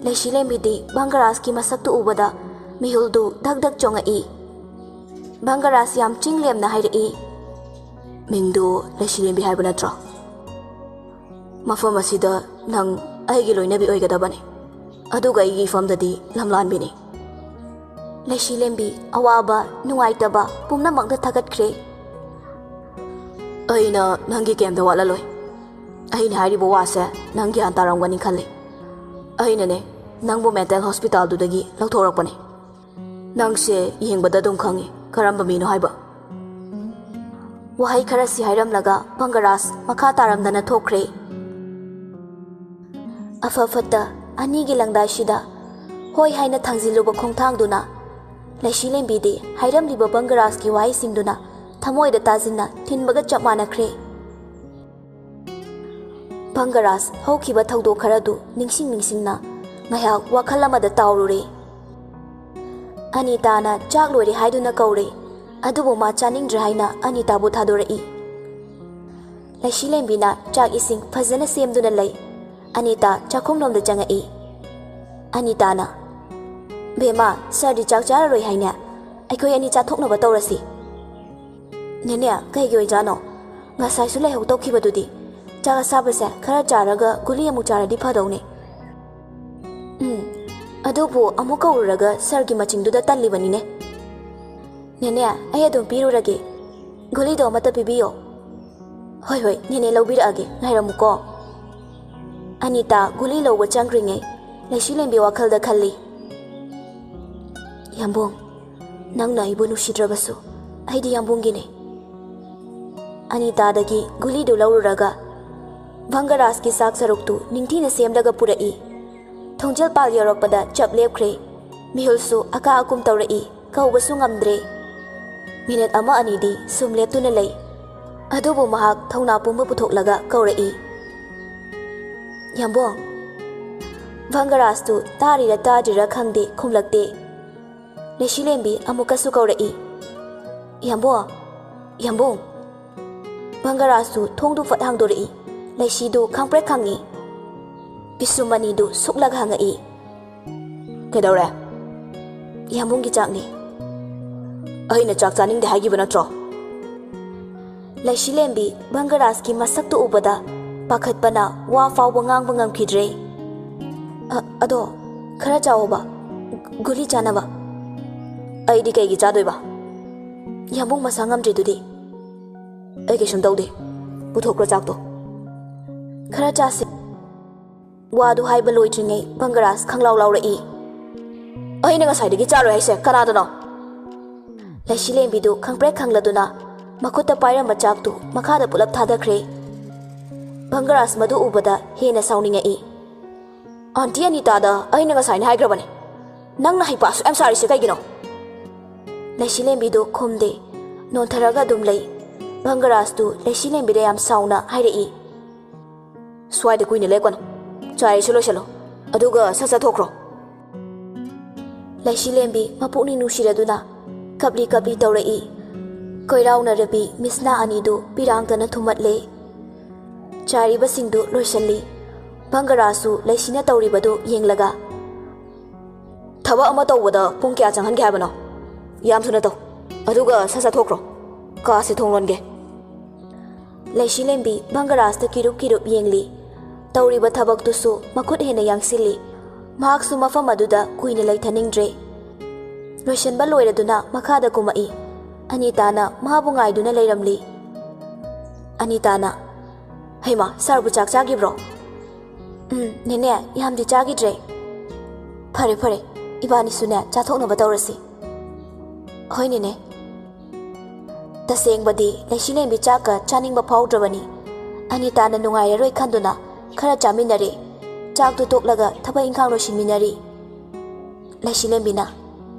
ꯂꯩꯁꯤꯂꯦꯝꯕꯤꯗꯤ ꯚꯪꯒꯔꯥꯖꯀꯤ ꯃꯁꯛꯇꯨ ꯎꯕꯗ ꯃꯤꯍꯨꯜꯗꯨ ꯙꯛ ꯙꯛ ꯆꯣꯡꯉꯛꯏ꯫ ꯚꯪꯒꯔꯥꯖ ꯌꯥꯝ ꯆꯤꯡ ꯂꯦꯝꯅ ꯍꯥꯏꯔꯛꯏ, "ꯃꯤꯡꯗꯨ ꯂꯩꯁꯤꯂꯦꯝꯕꯤ ꯍꯥꯏꯕ ꯅꯠꯇ꯭ꯔꯣ? ꯃꯐꯝ ꯑꯁꯤꯗ ꯅꯪ ꯑꯩꯒꯤ ꯂꯣꯏꯅꯕꯤ ꯑꯣꯏꯒꯗꯕꯅꯤ꯫ ꯑꯗꯨꯒ ꯑꯩꯒꯤ ꯏꯐꯝꯗꯗꯤ ꯂꯝꯂꯥꯟꯕꯤꯅꯤ꯫" ꯂꯩꯁꯤꯂꯦꯝꯕꯤ ꯑꯋꯥꯕ, ꯅꯨꯡꯉꯥꯏꯇꯕ ꯄꯨꯝꯅꯃꯛꯅ ꯊꯥꯒꯠꯈ꯭ꯔꯦ꯫ "ꯑꯩꯅ ꯅꯪꯒꯤ ꯀꯩꯝꯇ ꯋꯥꯠꯂꯜꯂꯣꯏ꯫ ꯑꯩꯅ ꯍꯥꯏꯔꯤꯕ ꯋꯥꯁꯦ ꯅꯪ ꯒ꯭ꯌꯥꯟ ꯇꯥꯔꯝꯒꯅꯤ ꯈꯜꯂꯤ꯫ ꯑꯩꯅꯅꯦ ꯅꯪꯕꯨ ꯃꯦꯟꯇꯦꯜ ꯍꯣꯁꯄꯤꯇꯥꯜꯗꯨꯗꯒꯤ ꯂꯧꯊꯣꯔꯛꯄꯅꯤ꯫ ꯅꯪꯁꯦ ꯌꯦꯡꯕꯗ ꯑꯗꯨꯝ ꯈꯪꯉꯤ ꯀꯔꯝꯕ ꯃꯤꯅꯣ ꯍꯥꯏꯕ꯫" ꯋꯥꯍꯩ ꯈꯔꯁꯤ ꯍꯥꯏꯔꯝꯂꯒ ꯚꯪꯒꯔꯥꯖ ꯃꯈꯥ ꯇꯥꯔꯝꯗꯅ ꯊꯣꯛꯈ꯭ꯔꯦ꯫ ꯑꯐ ꯐꯠꯇ ꯑꯅꯤꯒꯤ ꯂꯪꯗꯥꯏꯁꯤꯗ ꯍꯣꯏ ꯍꯥꯏꯅ ꯊꯥꯡꯖꯤꯜꯂꯨꯕ ꯈꯣꯡꯊꯥꯡꯗꯨꯅ ꯂꯩꯁꯤꯂꯦꯝꯕꯤꯗꯤ ꯍꯥꯏꯔꯝꯂꯤꯕ ꯚꯪꯒꯔꯥꯖꯀꯤ ꯋꯥꯍꯩꯁꯤꯡꯗꯨꯅ ꯊꯃꯣꯏꯗ ꯇꯥꯁꯤꯟꯅ ꯊꯤꯟꯕꯒ ꯆꯞ ꯃꯥꯟꯅꯈ꯭ꯔꯦ꯫ ꯚꯪꯒꯔꯥꯖ ꯍꯧꯈꯤꯕ ꯊꯧꯗꯣꯛ ꯈꯔꯗꯨ ꯅꯤꯡꯁꯤꯡ ꯅꯤꯡꯁꯤꯡꯅ ꯉꯥꯏꯍꯥꯛ ꯋꯥꯈꯜ ꯑꯃꯗ ꯇꯥꯎꯔꯨꯔꯦ꯫ ꯑꯅꯤꯇꯥꯅ ꯆꯥꯛ ꯂꯣꯏꯔꯦ ꯍꯥꯏꯗꯨꯅ ꯀꯧꯔꯦ, ꯑꯗꯨꯕꯨ ꯃꯥ ꯆꯥꯅꯤꯡꯗ꯭ꯔꯦ ꯍꯥꯏꯅ ꯑꯅꯤꯇꯥꯕꯨ ꯊꯥꯗꯣꯔꯛꯏ꯫ ꯂꯩꯁꯤꯂꯦꯝꯕꯤꯅ ꯆꯥꯛ ꯏꯁꯤꯡ ꯐꯖꯅ ꯁꯦꯝꯗꯨꯅ ꯂꯩ꯫ ꯑꯅꯤꯇꯥ ꯆꯥꯛꯈꯨꯝꯂꯣꯝꯗ ꯆꯪꯉꯛꯏ꯫ ꯑꯅꯤꯇꯥꯅ, "ꯕꯦꯝꯃ, ꯁꯥꯔꯗꯤ ꯆꯥꯛ ꯆꯥꯔꯔꯣꯏ ꯍꯥꯏꯅꯦ? ꯑꯩꯈꯣꯏ ꯑꯅꯤ ꯆꯥꯊꯣꯛꯅꯕ ꯇꯧꯔꯁꯤ꯫" "ꯅꯦꯅꯦ, ꯀꯩꯒꯤ ꯑꯣꯏꯖꯥꯠꯅꯣ? ꯉꯁꯥꯏꯁꯨ ꯂꯩꯍꯧ ꯇꯧꯈꯤꯕꯗꯨꯗꯤ꯫ ꯆꯥꯛ ꯑꯁꯥꯕꯁꯦ ꯈꯔ ꯆꯥꯔꯒ ꯒꯨꯂꯤ ꯑꯃꯨꯛ ꯆꯥꯔꯗꯤ ꯐꯗꯧꯅꯦ꯫" "ꯎꯝ, ꯑꯗꯨꯕꯨ ꯑꯃꯨꯛ ꯀꯧꯔꯨꯔꯒ ꯁꯥꯔꯒꯤ ꯃꯆꯤꯡꯗꯨꯗ ꯇꯜꯂꯤꯕꯅꯤꯅꯦ꯫" "ꯅꯦꯅꯦ, ꯑꯩ ꯑꯗꯨꯝ ꯄꯤꯔꯨꯔꯒꯦ꯫ ꯒꯨꯂꯤꯗꯣ ꯑꯃꯠꯇ ꯄꯤꯕꯤꯌꯣ꯫" "ꯍꯣꯏ, ꯍꯣꯏ, ꯅꯦꯅꯦ ꯂꯧꯕꯤꯔꯛꯑꯒꯦ, ꯉꯥꯏꯔꯝꯃꯨꯀꯣ꯫" ꯑꯅꯤꯇꯥ ꯒꯨꯂꯤ ꯂꯧꯕ ꯆꯪꯈ꯭ꯔꯤꯉꯩ, ꯂꯩꯁꯤꯂꯦꯝꯕꯤ ꯋꯥꯈꯜꯗ ꯈꯜꯂꯤ, "ꯌꯥꯝꯕꯨꯡ, ꯅꯪꯅ ꯑꯩꯕꯨ ꯅꯨꯡꯁꯤꯗ꯭ꯔꯕꯁꯨ, ꯑꯩꯗꯤ ꯌꯥꯝꯕꯨꯡꯒꯤꯅꯦ꯫" ꯑꯅꯤꯇꯥꯗꯒꯤ ꯒꯨꯂꯤꯗꯨ ꯂꯧꯔꯨꯔꯒ ꯚꯪꯒꯔꯥꯖꯀꯤ ꯆꯥꯛ ꯁꯔꯨꯛꯇꯨ ꯅꯤꯡꯊꯤꯅ ꯁꯦꯝꯂꯒ ꯄꯨꯔꯛꯏ꯫ ꯊꯣꯡꯖꯤꯜ ꯄꯥꯜ ꯌꯧꯔꯛꯄꯗ ꯆꯞ ꯂꯦꯞꯈ꯭ꯔꯦ꯫ ꯃꯤꯍꯨꯜꯁꯨ ꯑꯀꯥ ꯑꯀꯨꯝ ꯇꯧꯔꯛꯏ, ꯀꯧꯕꯁꯨ ꯉꯝꯗ꯭ꯔꯦ꯫ ꯃꯤꯅꯠ ꯑꯃ ꯑꯅꯤꯗꯤ ꯁꯨꯝ ꯂꯦꯞꯇꯨꯅ ꯂꯩ꯫ ꯑꯗꯨꯕꯨ ꯃꯍꯥꯛ ꯊꯧꯅꯥ ꯄꯨꯝꯕ ꯄꯨꯊꯣꯛꯂꯒ ꯀꯧꯔꯛꯏ, "ꯌꯥꯝꯕꯨꯡ꯫" ꯚꯪꯒꯔꯥꯖꯇꯨ ꯇꯥꯔꯤꯔ ꯇꯥꯗ꯭ꯔꯤꯔ ꯈꯪꯗꯦ, ꯈꯨꯝꯂꯛꯇꯦ꯫ ꯂꯩꯁꯤꯂꯦꯝꯕꯤ ꯑꯃꯨꯛꯀꯁꯨ ꯀꯧꯔꯛꯏ, "ꯌꯥꯝꯕꯨꯡ, ꯌꯥꯝꯕꯨꯡ꯫" ꯚꯪꯒꯔꯥꯖꯇꯨ ꯊꯣꯡꯗꯨ ꯐꯠ ꯍꯥꯡꯗꯣꯔꯛꯏ꯫ ꯂꯩꯁꯤꯗꯨ ꯈꯪꯄ꯭ꯔꯦꯛ ꯈꯪꯉꯤ꯫ ꯄꯤꯁꯨꯝ ꯑꯅꯤꯗꯨ ꯁꯨꯛꯂꯒ ꯍꯪꯉꯛꯏ, "ꯀꯩꯗꯧꯔꯦ?" "ꯌꯥꯝꯕꯨꯡꯒꯤ ꯆꯥꯛꯅꯤ꯫" "ꯑꯩꯅ ꯆꯥꯛ ꯆꯥꯅꯤꯡꯗꯦ ꯍꯥꯏꯈꯤꯕ ꯅꯠꯇ꯭ꯔꯣ?" ꯂꯩꯁꯤꯂꯦꯝꯕꯤ ꯚꯪꯒꯔꯥꯖꯀꯤ ꯃꯁꯛꯇꯨ ꯎꯕꯗ ꯄꯥꯈꯠꯄꯅ ꯋꯥ ꯐꯥꯎꯕ ꯉꯥꯡꯕ ꯉꯝꯈꯤꯗ꯭ꯔꯦ꯫ "ꯑ-, ꯑꯗꯣ ꯈꯔ ꯆꯥꯎꯑꯣꯕ, ꯒꯨꯂꯤ ꯆꯥꯅꯕ꯫" "ꯑꯩꯗꯤ ꯀꯩꯒꯤ ꯆꯥꯗꯣꯏꯕ?" "ꯌꯥꯝꯕꯨꯡ ꯃꯁꯥ ꯉꯝꯗ꯭ꯔꯤꯗꯨꯗꯤ꯫" "ꯑꯩ ꯀꯩꯁꯨꯝ ꯇꯧꯗꯦ, ꯄꯨꯊꯣꯛꯈ꯭ꯔꯣ ꯆꯥꯛꯇꯣ꯫" "ꯈꯔ ꯆꯥꯁꯦ꯫" ꯋꯥꯗꯨ ꯍꯥꯏꯕ ꯂꯣꯏꯗ꯭ꯔꯤꯉꯩ ꯚꯪꯒꯔꯥꯖ ꯈꯪꯂꯥꯎ ꯂꯥꯎꯔꯛꯏ, "ꯑꯩꯅ ꯉꯁꯥꯏꯗꯒꯤ ꯆꯥꯔꯣꯏ ꯍꯥꯏꯁꯦ ꯀꯅꯥꯗꯅꯣ?" ꯂꯩꯁꯤꯂꯦꯝꯕꯤꯗꯨ ꯈꯪꯄ꯭ꯔꯦꯛ ꯈꯪꯂꯗꯨꯅ ꯃꯈꯨꯠꯇ ꯄꯥꯏꯔꯝꯕ ꯆꯥꯛꯇꯨ ꯃꯈꯥꯗ ꯄꯨꯂꯞ ꯊꯥꯗꯈ꯭ꯔꯦ꯫ ꯚꯪꯒꯔꯥꯖ ꯃꯗꯨ ꯎꯕꯗ ꯍꯦꯟꯅ ꯁꯥꯎꯅꯤꯡꯉꯛꯏ꯫ "ꯑꯥꯟꯇꯤ ꯑꯅꯤꯇꯥꯗ ꯑꯩꯅ ꯉꯁꯥꯏꯅ ꯍꯥꯏꯈ꯭ꯔꯕꯅꯦ, ꯅꯪꯅ ꯍꯩꯄꯥ ꯑꯁꯨꯛ ꯌꯥꯝ ꯁꯥꯔꯤꯁꯦ ꯀꯩꯒꯤꯅꯣ?" ꯂꯩꯁꯤꯂꯦꯝꯕꯤꯗꯨ ꯈꯨꯝꯗꯦ, ꯅꯣꯟꯊꯔꯒ ꯑꯗꯨꯝ ꯂꯩ꯫ ꯚꯪꯒꯔꯥꯖꯇꯨ ꯂꯩꯁꯤꯂꯦꯝꯕꯤꯗ ꯌꯥꯝ ꯁꯥꯎꯅ ꯍꯥꯏꯔꯛꯏ, "ꯁ꯭ꯋꯥꯏꯗ ꯀꯨꯏꯅ ꯂꯦꯞꯀꯅꯨ, ꯆꯥꯏꯔꯤꯁꯨ ꯂꯣꯏꯁꯤꯜꯂꯣ, ꯑꯗꯨꯒ ꯁꯠ ꯆꯠꯊꯣꯛꯈ꯭ꯔꯣ꯫" ꯂꯩꯁꯤꯂꯦꯝꯕꯤ ꯃꯄꯨꯛꯅꯤꯡ ꯅꯨꯡꯁꯤꯔꯗꯨꯅ ꯀꯞꯂꯤ ꯀꯞꯂꯤ ꯇꯧꯔꯛꯏ꯫ ꯀꯣꯏꯔꯥꯎꯅꯔꯕꯤ ꯃꯤꯠꯁꯅꯥ ꯑꯅꯤꯗꯨ ꯄꯤꯔꯥꯡꯇꯅ ꯊꯨꯝꯃꯠꯂꯦ꯫ ꯆꯥꯏꯔꯤꯕꯁꯤꯡꯗꯨ ꯂꯣꯏꯁꯤꯜꯂꯤ꯫ ꯕꯪꯒꯔꯥꯖꯁꯨ ꯂꯩꯁꯤꯅ ꯇꯧꯔꯤꯕꯗꯨ ꯌꯦꯡꯂꯒ, "ꯊꯕꯛ ꯑꯃ ꯇꯧꯕꯗ ꯄꯨꯡ ꯀꯌꯥ ꯆꯪꯍꯟꯒꯦ ꯍꯥꯏꯕꯅꯣ? ꯌꯥꯝ ꯊꯨꯅ ꯇꯧ, ꯑꯗꯨꯒ ꯁꯠ ꯁꯠ ꯊꯣꯛꯈ꯭ꯔꯣ꯫ ꯀꯥꯁꯦ ꯊꯣꯡ ꯂꯣꯟꯒꯦ꯫" ꯂꯩꯁꯤꯂꯦꯝꯕꯤ ꯕꯪꯒꯔꯥꯖꯇ ꯀꯤꯔꯨꯞ ꯀꯤꯔꯨꯞ ꯌꯦꯡꯂꯤ꯫ ꯇꯧꯔꯤꯕ ꯊꯕꯛꯇꯨꯁꯨ ꯃꯈꯨꯠ ꯍꯦꯟꯅ ꯌꯥꯡꯁꯤꯜꯂꯤ꯫ ꯃꯍꯥꯛꯁꯨ ꯃꯐꯝ ꯑꯗꯨꯗ ꯀꯨꯏꯅ ꯂꯩꯊꯅꯤꯡꯗ꯭ꯔꯦ꯫ ꯂꯣꯏꯁꯤꯟꯕ ꯂꯣꯏꯔꯗꯨꯅ ꯃꯈꯥꯗ ꯀꯨꯝꯃꯛꯏ꯫ ꯑꯅꯤꯇꯥꯅ ꯃꯥꯕꯨ ꯉꯥꯏꯗꯨꯅ ꯂꯩꯔꯝꯂꯤ꯫ ꯑꯅꯤꯇꯥꯅ, "ꯍꯩꯃꯥ, ꯁꯥꯔꯕꯨ ꯆꯥꯛ ꯆꯥꯈꯤꯕ꯭ꯔꯣ?" "ꯎꯝ, ꯅꯦꯅꯦ, ꯌꯥꯝꯗꯤ ꯆꯥꯈꯤꯗ꯭ꯔꯦ꯫" "ꯐꯔꯦ, ꯐꯔꯦ, ꯏꯕꯥꯅꯤꯁꯨꯅꯦ ꯆꯥꯊꯣꯛꯅꯕ ꯇꯧꯔꯁꯤ꯫" "ꯍꯣꯏ, ꯅꯦꯅꯦ꯫" ꯇꯁꯦꯡꯕꯗꯤ ꯂꯩꯁꯤꯂꯦꯝꯕꯤ ꯆꯥꯛꯀ ꯆꯥꯅꯤꯡꯕ ꯐꯥꯎꯗ꯭ꯔꯕꯅꯤ꯫ ꯑꯅꯤꯇꯥꯅ ꯅꯨꯡꯉꯥꯏꯔꯔꯣꯏ ꯈꯟꯗꯨꯅ ꯈꯔ ꯆꯥꯃꯤꯟꯅꯔꯦ꯫ ꯆꯥꯛꯇꯨ ꯇꯣꯛꯂꯒ ꯊꯕꯛ ꯏꯪꯈꯥꯡ ꯂꯣꯏꯁꯤꯟꯃꯤꯟꯅꯔꯤ꯫ ꯂꯩꯁꯤꯂꯦꯝꯕꯤꯅ,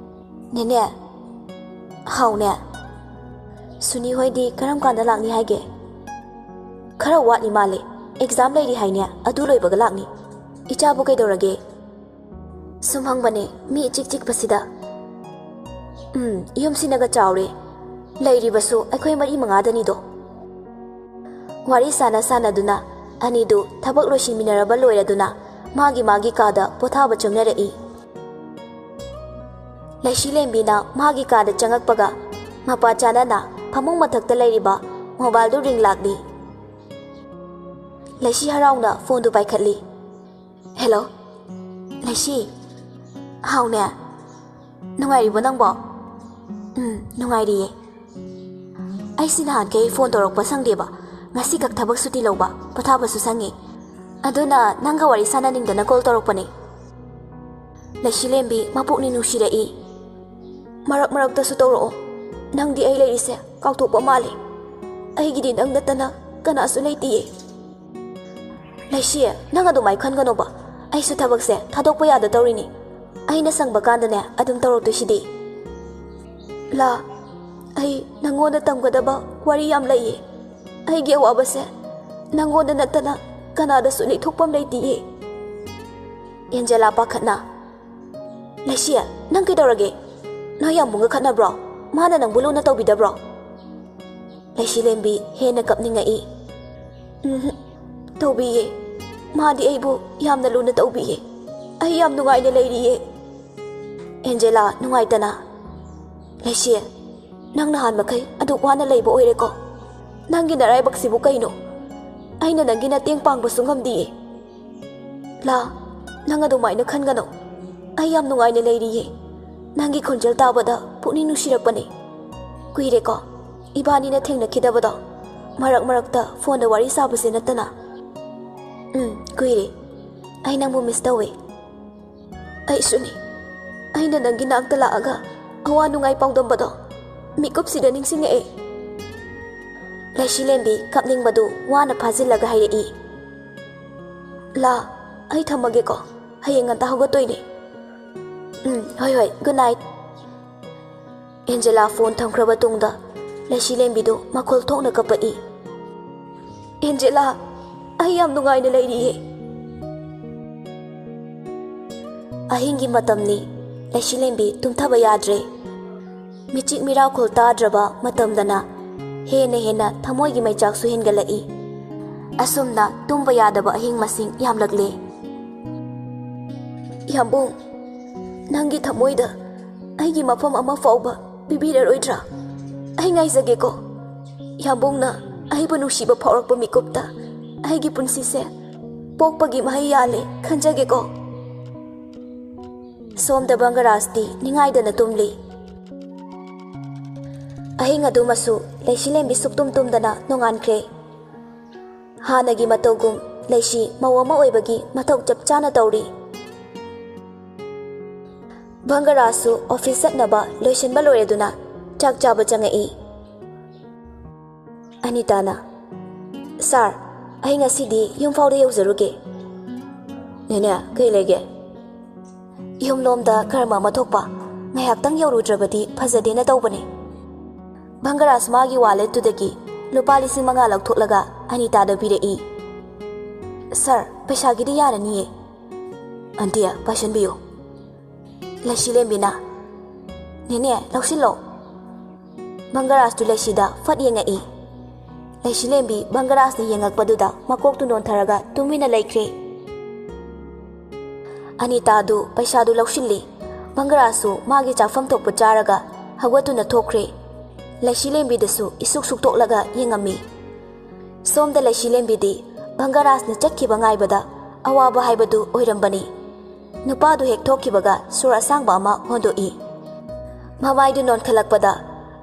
"ꯅꯦꯅꯦ꯫" "ꯍꯥꯎꯅꯦ꯫" "ꯁꯨꯅꯤ ꯍꯣꯏꯗꯤ ꯀꯔꯝ ꯀꯥꯟꯗ ꯂꯥꯛꯅꯤ ꯍꯥꯏꯒꯦ?" "ꯈꯔ ꯋꯥꯠꯂꯤ ꯃꯥꯜꯂꯦ, ꯑꯦꯛꯖꯥꯝ ꯂꯩꯔꯤ ꯍꯥꯏꯅꯦ, ꯑꯗꯨ ꯂꯣꯏꯕꯒ ꯂꯥꯛꯅꯤ꯫" "ꯏꯆꯥꯕꯨ ꯀꯩꯗꯧꯔꯒꯦ?" "ꯁꯨꯝ ꯍꯪꯕꯅꯦ, ꯃꯤ ꯏꯆꯤꯛ ꯆꯤꯛꯄꯁꯤꯗ꯫" "ꯎꯝ, ꯌꯨꯝꯁꯤꯅꯒ ꯆꯥꯎꯔꯦ, ꯂꯩꯔꯤꯕꯁꯨ ꯑꯩꯈꯣꯏ ꯃꯔꯤ ꯃꯉꯥꯗꯅꯤꯗꯣ꯫" ꯋꯥꯔꯤ ꯁꯥꯟꯅ ꯁꯥꯟꯅꯗꯨꯅ ꯑꯅꯤꯗꯨ ꯊꯕꯛ ꯂꯣꯏꯁꯤꯟꯃꯤꯟꯅꯔꯕ ꯂꯣꯏꯔꯗꯨꯅ ꯃꯥꯒꯤ ꯃꯥꯒꯤ ꯀꯥꯗ ꯄꯣꯊꯥꯕ ꯆꯪꯅꯔꯛꯏ꯫ ꯂꯩꯁꯤꯂꯦꯝꯕꯤꯅ ꯃꯥꯒꯤ ꯀꯥꯗ ꯆꯪꯉꯛꯄꯒ ꯃꯄꯥ ꯆꯥꯅꯅ ꯐꯃꯨꯡ ꯃꯊꯛꯇ ꯂꯩꯔꯤꯕ ꯃꯣꯕꯥꯏꯜꯗꯨ ꯔꯤꯡ ꯂꯥꯛꯂꯤ꯫ ꯂꯩꯁꯤ ꯍꯔꯥꯎꯅ ꯐꯣꯟꯗꯨ ꯄꯥꯏꯈꯠꯂꯤ꯫ "ꯍꯦꯜꯂꯣ, ꯂꯩꯁꯤ꯫" "ꯍꯥꯎꯅꯦ, ꯅꯨꯡꯉꯥꯏꯔꯤꯕꯣ ꯅꯪꯕꯣ?" "ꯎꯝ, ꯅꯨꯡꯉꯥꯏꯔꯤꯌꯦ꯫ ꯑꯩꯁꯤ ꯅꯍꯥꯟꯈꯩ ꯐꯣꯟ ꯇꯧꯔꯛꯄ ꯁꯪꯗꯦꯕ, ꯉꯁꯤꯈꯛ ꯊꯕꯛ ꯁꯨꯇꯤ ꯂꯧꯕ, ꯄꯣꯊꯥꯕꯁꯨ ꯁꯪꯉꯤ꯫ ꯑꯗꯨꯅ ꯅꯪꯒ ꯋꯥꯔꯤ ꯁꯥꯟꯅꯅꯤꯡꯗꯅ ꯀꯣꯜ ꯇꯧꯔꯛꯄꯅꯦ꯫" ꯂꯩꯁꯤꯂꯦꯝꯕꯤ ꯃꯄꯨꯛꯅꯤꯡ ꯅꯨꯡꯁꯤꯔꯛꯏ꯫ "ꯃꯔꯛ ꯃꯔꯛꯇꯁꯨ ꯇꯧꯔꯛꯑꯣ꯫ ꯅꯪꯗꯤ ꯑꯩ ꯂꯩꯔꯤꯁꯦ ꯀꯥꯎꯊꯣꯛꯄ ꯃꯥꯜꯂꯦ꯫ ꯑꯩꯒꯤꯗꯤ ꯅꯪ ꯅꯠꯇꯅ ꯀꯅꯥꯁꯨ ꯂꯩꯇꯤꯌꯦ꯫" "ꯂꯩꯁꯤ, ꯅꯪ ꯑꯗꯨꯃꯥꯏ ꯈꯟꯒꯅꯣꯕ꯫ ꯑꯩꯁꯨ ꯊꯕꯛꯁꯦ ꯊꯥꯗꯣꯛꯄ ꯌꯥꯗ ꯇꯧꯔꯤꯅꯤ꯫ ꯑꯩꯅ ꯁꯪꯕ ꯀꯥꯟꯗꯅꯦ ꯑꯗꯨꯝ ꯇꯧꯔꯛꯇꯣꯏꯁꯤꯗꯤ꯫" "ꯂꯥ, ꯑꯩ ꯅꯪꯉꯣꯟꯗ ꯇꯝꯒꯗꯕ ꯋꯥꯔꯤ ꯌꯥꯝ ꯂꯩꯌꯦ꯫ ꯑꯩꯒꯤ ꯑꯋꯥꯕꯁꯦ ꯅꯪꯉꯣꯟꯗ ꯅꯠꯇꯅ ꯀꯅꯥꯗꯁꯨ ꯂꯤꯊꯣꯛꯐꯝ ꯂꯩꯇꯤꯌꯦ꯫" ꯑꯦꯟꯖꯦꯂꯥ ꯄꯥꯈꯠꯅ, "ꯂꯩꯁꯤ, ꯅꯪ ꯀꯩꯗꯧꯔꯒꯦ? ꯅꯣꯏ ꯌꯥꯝꯕꯨꯡꯒ ꯈꯠꯅꯕ꯭ꯔꯣ? ꯃꯥꯅ ꯅꯪꯕꯨ ꯂꯨꯅ ꯇꯧꯕꯤꯗꯕ꯭ꯔꯣ?" ꯂꯩꯁꯤꯂꯦꯝꯕꯤ ꯍꯦꯟꯅ ꯀꯞꯅꯤꯡꯉꯛꯏ꯫ "ꯎꯝ, ꯇꯧꯕꯤꯌꯦ꯫ ꯃꯥꯗꯤ ꯑꯩꯕꯨ ꯌꯥꯝꯅ ꯂꯨꯅ ꯇꯧꯕꯤꯌꯦ꯫ ꯑꯩ ꯌꯥꯝ ꯅꯨꯡꯉꯥꯏꯅ ꯂꯩꯔꯤꯌꯦ꯫ ꯑꯦꯟꯖꯦꯂꯥ, ꯅꯨꯡꯉꯥꯏꯇꯅ, "ꯂꯩꯁꯤ, ꯅꯪ ꯅꯍꯥꯟ ꯃꯈꯩ ꯑꯗꯨꯛ ꯋꯥꯅ ꯂꯩꯕ ꯑꯣꯏꯔꯦꯀꯣ? ꯅꯪꯒꯤ ꯅꯔꯥꯏꯕꯛꯁꯤꯕꯨ ꯀꯩꯅꯣ? ꯑꯩꯅ ꯅꯪꯒꯤ ꯃꯇꯦꯡ ꯄꯥꯡꯕꯁꯨ ꯉꯝꯗꯤꯌꯦ꯫" "ꯂꯥ, ꯅꯪ ꯑꯗꯨꯃꯥꯏꯅ ꯈꯟꯒꯅꯨ꯫ ꯑꯩ ꯌꯥꯝ ꯅꯨꯡꯉꯥꯏꯅ ꯂꯩꯔꯤꯌꯦ꯫ ꯅꯪꯒꯤ ꯈꯣꯟꯖꯦꯜ ꯇꯥꯕꯗ ꯄꯨꯛꯅꯤꯡ ꯅꯨꯡꯁꯤꯔꯛꯄꯅꯦ꯫ ꯀꯨꯏꯔꯦꯀꯣ ꯏꯕꯥꯅꯤꯅ ꯊꯦꯡꯅꯈꯤꯗꯕꯗꯣ, ꯃꯔꯛ ꯃꯔꯛꯇ ꯐꯣꯟꯗ ꯋꯥꯔꯤ ꯁꯥꯕꯁꯦ ꯅꯠꯇꯅ꯫" "ꯎꯝ, ꯀꯨꯏꯔꯦ꯫ ꯑꯩ ꯅꯪꯕꯨ ꯃꯤꯁ ꯇꯧꯋꯦ꯫" "ꯑꯩꯁꯨꯅꯤ꯫ ꯑꯩꯅ ꯅꯪꯒꯤ ꯅꯥꯛꯇ ꯂꯥꯛꯑꯒ ꯑꯋꯥ ꯅꯨꯡꯉꯥꯏ ꯄꯥꯎꯗꯝꯕꯗꯣ ꯃꯤꯀꯨꯞꯁꯤꯗ ꯅꯤꯡꯁꯤꯡꯉꯛꯑꯦ꯫" ꯂꯩꯁꯤꯂꯦꯝꯕꯤ ꯀꯞꯅꯤꯡꯕꯗꯨ ꯋꯥꯅ ꯐꯥꯖꯤꯜꯂꯒ ꯍꯥꯏꯔꯛꯏ꯫ "ꯂꯥ, ꯑꯩ ꯊꯝꯃꯒꯦꯀꯣ꯫ ꯍꯌꯦꯡ ꯉꯟꯇꯥ ꯍꯧꯒꯠꯇꯣꯏꯅꯦ꯫" "ꯎꯝ, ꯍꯣꯏ, ꯍꯣꯏ, ꯒꯨꯗ ꯅꯥꯏꯠ꯫" ꯑꯦꯟꯖꯦꯂꯥ ꯐꯣꯟ ꯊꯝꯈ꯭ꯔꯕ ꯇꯨꯡꯗ ꯂꯩꯁꯤꯂꯦꯝꯕꯤꯗꯨ ꯃꯈꯣꯜ ꯊꯣꯛꯅ ꯀꯞꯄꯛꯏ꯫ "ꯑꯦꯟꯖꯦꯂꯥ, ꯑꯩ ꯌꯥꯝ ꯅꯨꯡꯉꯥꯏꯅ ꯂꯩꯔꯤꯌꯦ꯫" ꯑꯍꯤꯡꯒꯤ ꯃꯇꯝꯅꯤ꯫ ꯂꯩꯁꯤꯂꯦꯝꯕꯤ ꯇꯨꯝꯊꯕ ꯌꯥꯗ꯭ꯔꯦ꯫ ꯃꯤꯆꯤꯛ ꯃꯤꯔꯥꯎꯈꯣꯜ ꯇꯥꯗ꯭ꯔꯕ ꯃꯇꯝꯗꯅ ꯍꯦꯟꯅ ꯍꯦꯟꯅ ꯊꯃꯣꯏꯒꯤ ꯃꯩꯆꯥꯛꯁꯨ ꯍꯦꯟꯒꯠꯂꯛꯏ꯫ ꯑꯁꯨꯝꯅ ꯇꯨꯝꯕ ꯌꯥꯗꯕ ꯑꯍꯤꯡ ꯃꯁꯤꯡ ꯌꯥꯝꯂꯛꯂꯦ꯫ "ꯌꯥꯝꯕꯨꯡ, ꯅꯪꯒꯤ ꯊꯃꯣꯏꯗ ꯑꯩꯒꯤ ꯃꯐꯝ ꯑꯃ ꯐꯥꯎꯕ ꯄꯤꯕꯤꯔꯔꯣꯏꯗ꯭ꯔꯥ? ꯑꯩ ꯉꯥꯏꯖꯒꯦꯀꯣ꯫ ꯌꯥꯝꯕꯨꯡꯅ ꯑꯩꯕꯨ ꯅꯨꯡꯁꯤꯕ ꯐꯥꯎꯔꯛꯄ ꯃꯤꯀꯨꯞꯇ ꯑꯩꯒꯤ ꯄꯨꯟꯁꯤꯁꯦ ꯄꯣꯛꯄꯒꯤ ꯃꯍꯩ ꯌꯥꯜꯂꯦ ꯈꯟꯖꯒꯦꯀꯣ꯫" ꯁꯣꯝꯗ ꯕꯪꯒꯔꯥꯖꯇꯤ ꯅꯤꯡꯉꯥꯏꯗꯅ ꯇꯨꯝꯂꯤ꯫ ꯑꯍꯤꯡ ꯑꯗꯨꯃꯁꯨ ꯂꯩꯁꯤꯂꯦꯝꯕꯤ ꯁꯨꯛꯇꯨꯝ ꯇꯨꯝꯗꯅ ꯅꯣꯡꯉꯥꯟꯈ꯭ꯔꯦ꯫ ꯍꯥꯟꯅꯒꯤ ꯃꯇꯧꯒꯨꯝ ꯂꯩꯁꯤ ꯃꯧ ꯑꯃ ꯑꯣꯏꯕꯒꯤ ꯃꯊꯧ ꯆꯞ ꯆꯥꯅ ꯇꯧꯔꯤ꯫ ꯕꯪꯒꯔꯥꯖꯁꯨ ꯑꯣꯐꯤꯁ ꯆꯠꯅꯕ ꯂꯣꯏꯁꯤꯟꯕ ꯂꯣꯏꯔꯗꯨꯅ ꯆꯥꯛ ꯆꯥꯕ ꯆꯪꯉꯛꯏ꯫ ꯑꯅꯤꯇꯥꯅ, "ꯁꯥꯔ, ꯑꯩ ꯉꯁꯤꯗꯤ ꯌꯨꯝ ꯐꯥꯎꯗ ꯌꯧꯖꯔꯨꯒꯦ꯫" "ꯅꯦꯅꯦ, ꯀꯩ ꯂꯩꯒꯦ?" "ꯌꯨꯝꯂꯣꯝꯗ ꯀꯔꯃ ꯑꯃ ꯊꯣꯛꯄ, ꯉꯥꯏꯍꯥꯛꯇꯪ ꯌꯧꯔꯨꯗ꯭ꯔꯕꯗꯤ ꯐꯖꯗꯦꯅ ꯇꯧꯕꯅꯦ꯫" ꯕꯪꯒꯔꯥꯖ ꯃꯥꯒꯤ ꯋꯥꯂꯦꯠꯇꯨꯗꯒꯤ ꯂꯨꯄꯥ ꯂꯤꯁꯤꯡ ꯃꯉꯥ ꯂꯧꯊꯣꯛꯂꯒ ꯑꯅꯤꯇꯥꯗ ꯄꯤꯔꯛꯏ꯫ "ꯁꯥꯔ, ꯄꯩꯁꯥꯒꯤꯗꯤ ꯌꯥꯔꯅꯤꯌꯦ꯫" "ꯑꯟꯇꯤ, ꯄꯥꯏꯁꯟꯕꯤꯌꯨ꯫" ꯂꯩꯁꯤꯂꯦꯝꯕꯤꯅ, "ꯅꯦꯅꯦ, ꯂꯧꯁꯤꯜꯂꯣ꯫" ꯕꯪꯒꯔꯥꯖꯇꯨ ꯂꯩꯁꯤꯗ ꯐꯠ ꯌꯦꯡꯉꯛꯏ꯫ ꯂꯩꯁꯤꯂꯦꯝꯕꯤ ꯚꯪꯒꯔꯥꯖꯅ ꯌꯦꯡꯉꯛꯄꯗꯨꯗ ꯃꯀꯣꯛꯇꯨ ꯅꯣꯟꯊꯔꯒ ꯇꯨꯃꯤꯟꯅ ꯂꯩꯈ꯭ꯔꯦ꯫ ꯑꯅꯤꯇꯥꯗꯨ ꯄꯩꯁꯥꯗꯨ ꯂꯧꯁꯤꯜꯂꯤ꯫ ꯚꯪꯒꯔꯥꯖꯁꯨ ꯃꯥꯒꯤ ꯆꯥꯐꯝ ꯊꯣꯛꯄ ꯆꯥꯔꯒ ꯍꯧꯒꯠꯇꯨꯅ ꯊꯣꯛꯈ꯭ꯔꯦ꯫ ꯂꯩꯁꯤꯂꯦꯝꯕꯤꯗꯁꯨ ꯏꯁꯨꯛ ꯁꯨꯛꯇꯣꯛꯂꯒ ꯌꯦꯡꯉꯝꯃꯤ꯫ ꯁꯣꯝꯗ ꯂꯩꯁꯤꯂꯦꯝꯕꯤꯗꯤ ꯚꯪꯒꯔꯥꯖꯅ ꯆꯠꯈꯤꯕ ꯉꯥꯏꯕꯗ ꯑꯋꯥꯕ ꯍꯥꯏꯕꯗꯨ ꯑꯣꯏꯔꯝꯕꯅꯤ꯫ ꯅꯨꯄꯥꯗꯨ ꯍꯦꯛ ꯊꯣꯛꯈꯤꯕꯒ ꯁꯣꯔ ꯑꯁꯥꯡꯕ ꯑꯃ ꯍꯣꯟꯗꯣꯛꯏ꯫ ꯃꯃꯥꯏꯗꯨ ꯅꯣꯟꯈꯠꯂꯛꯄꯗ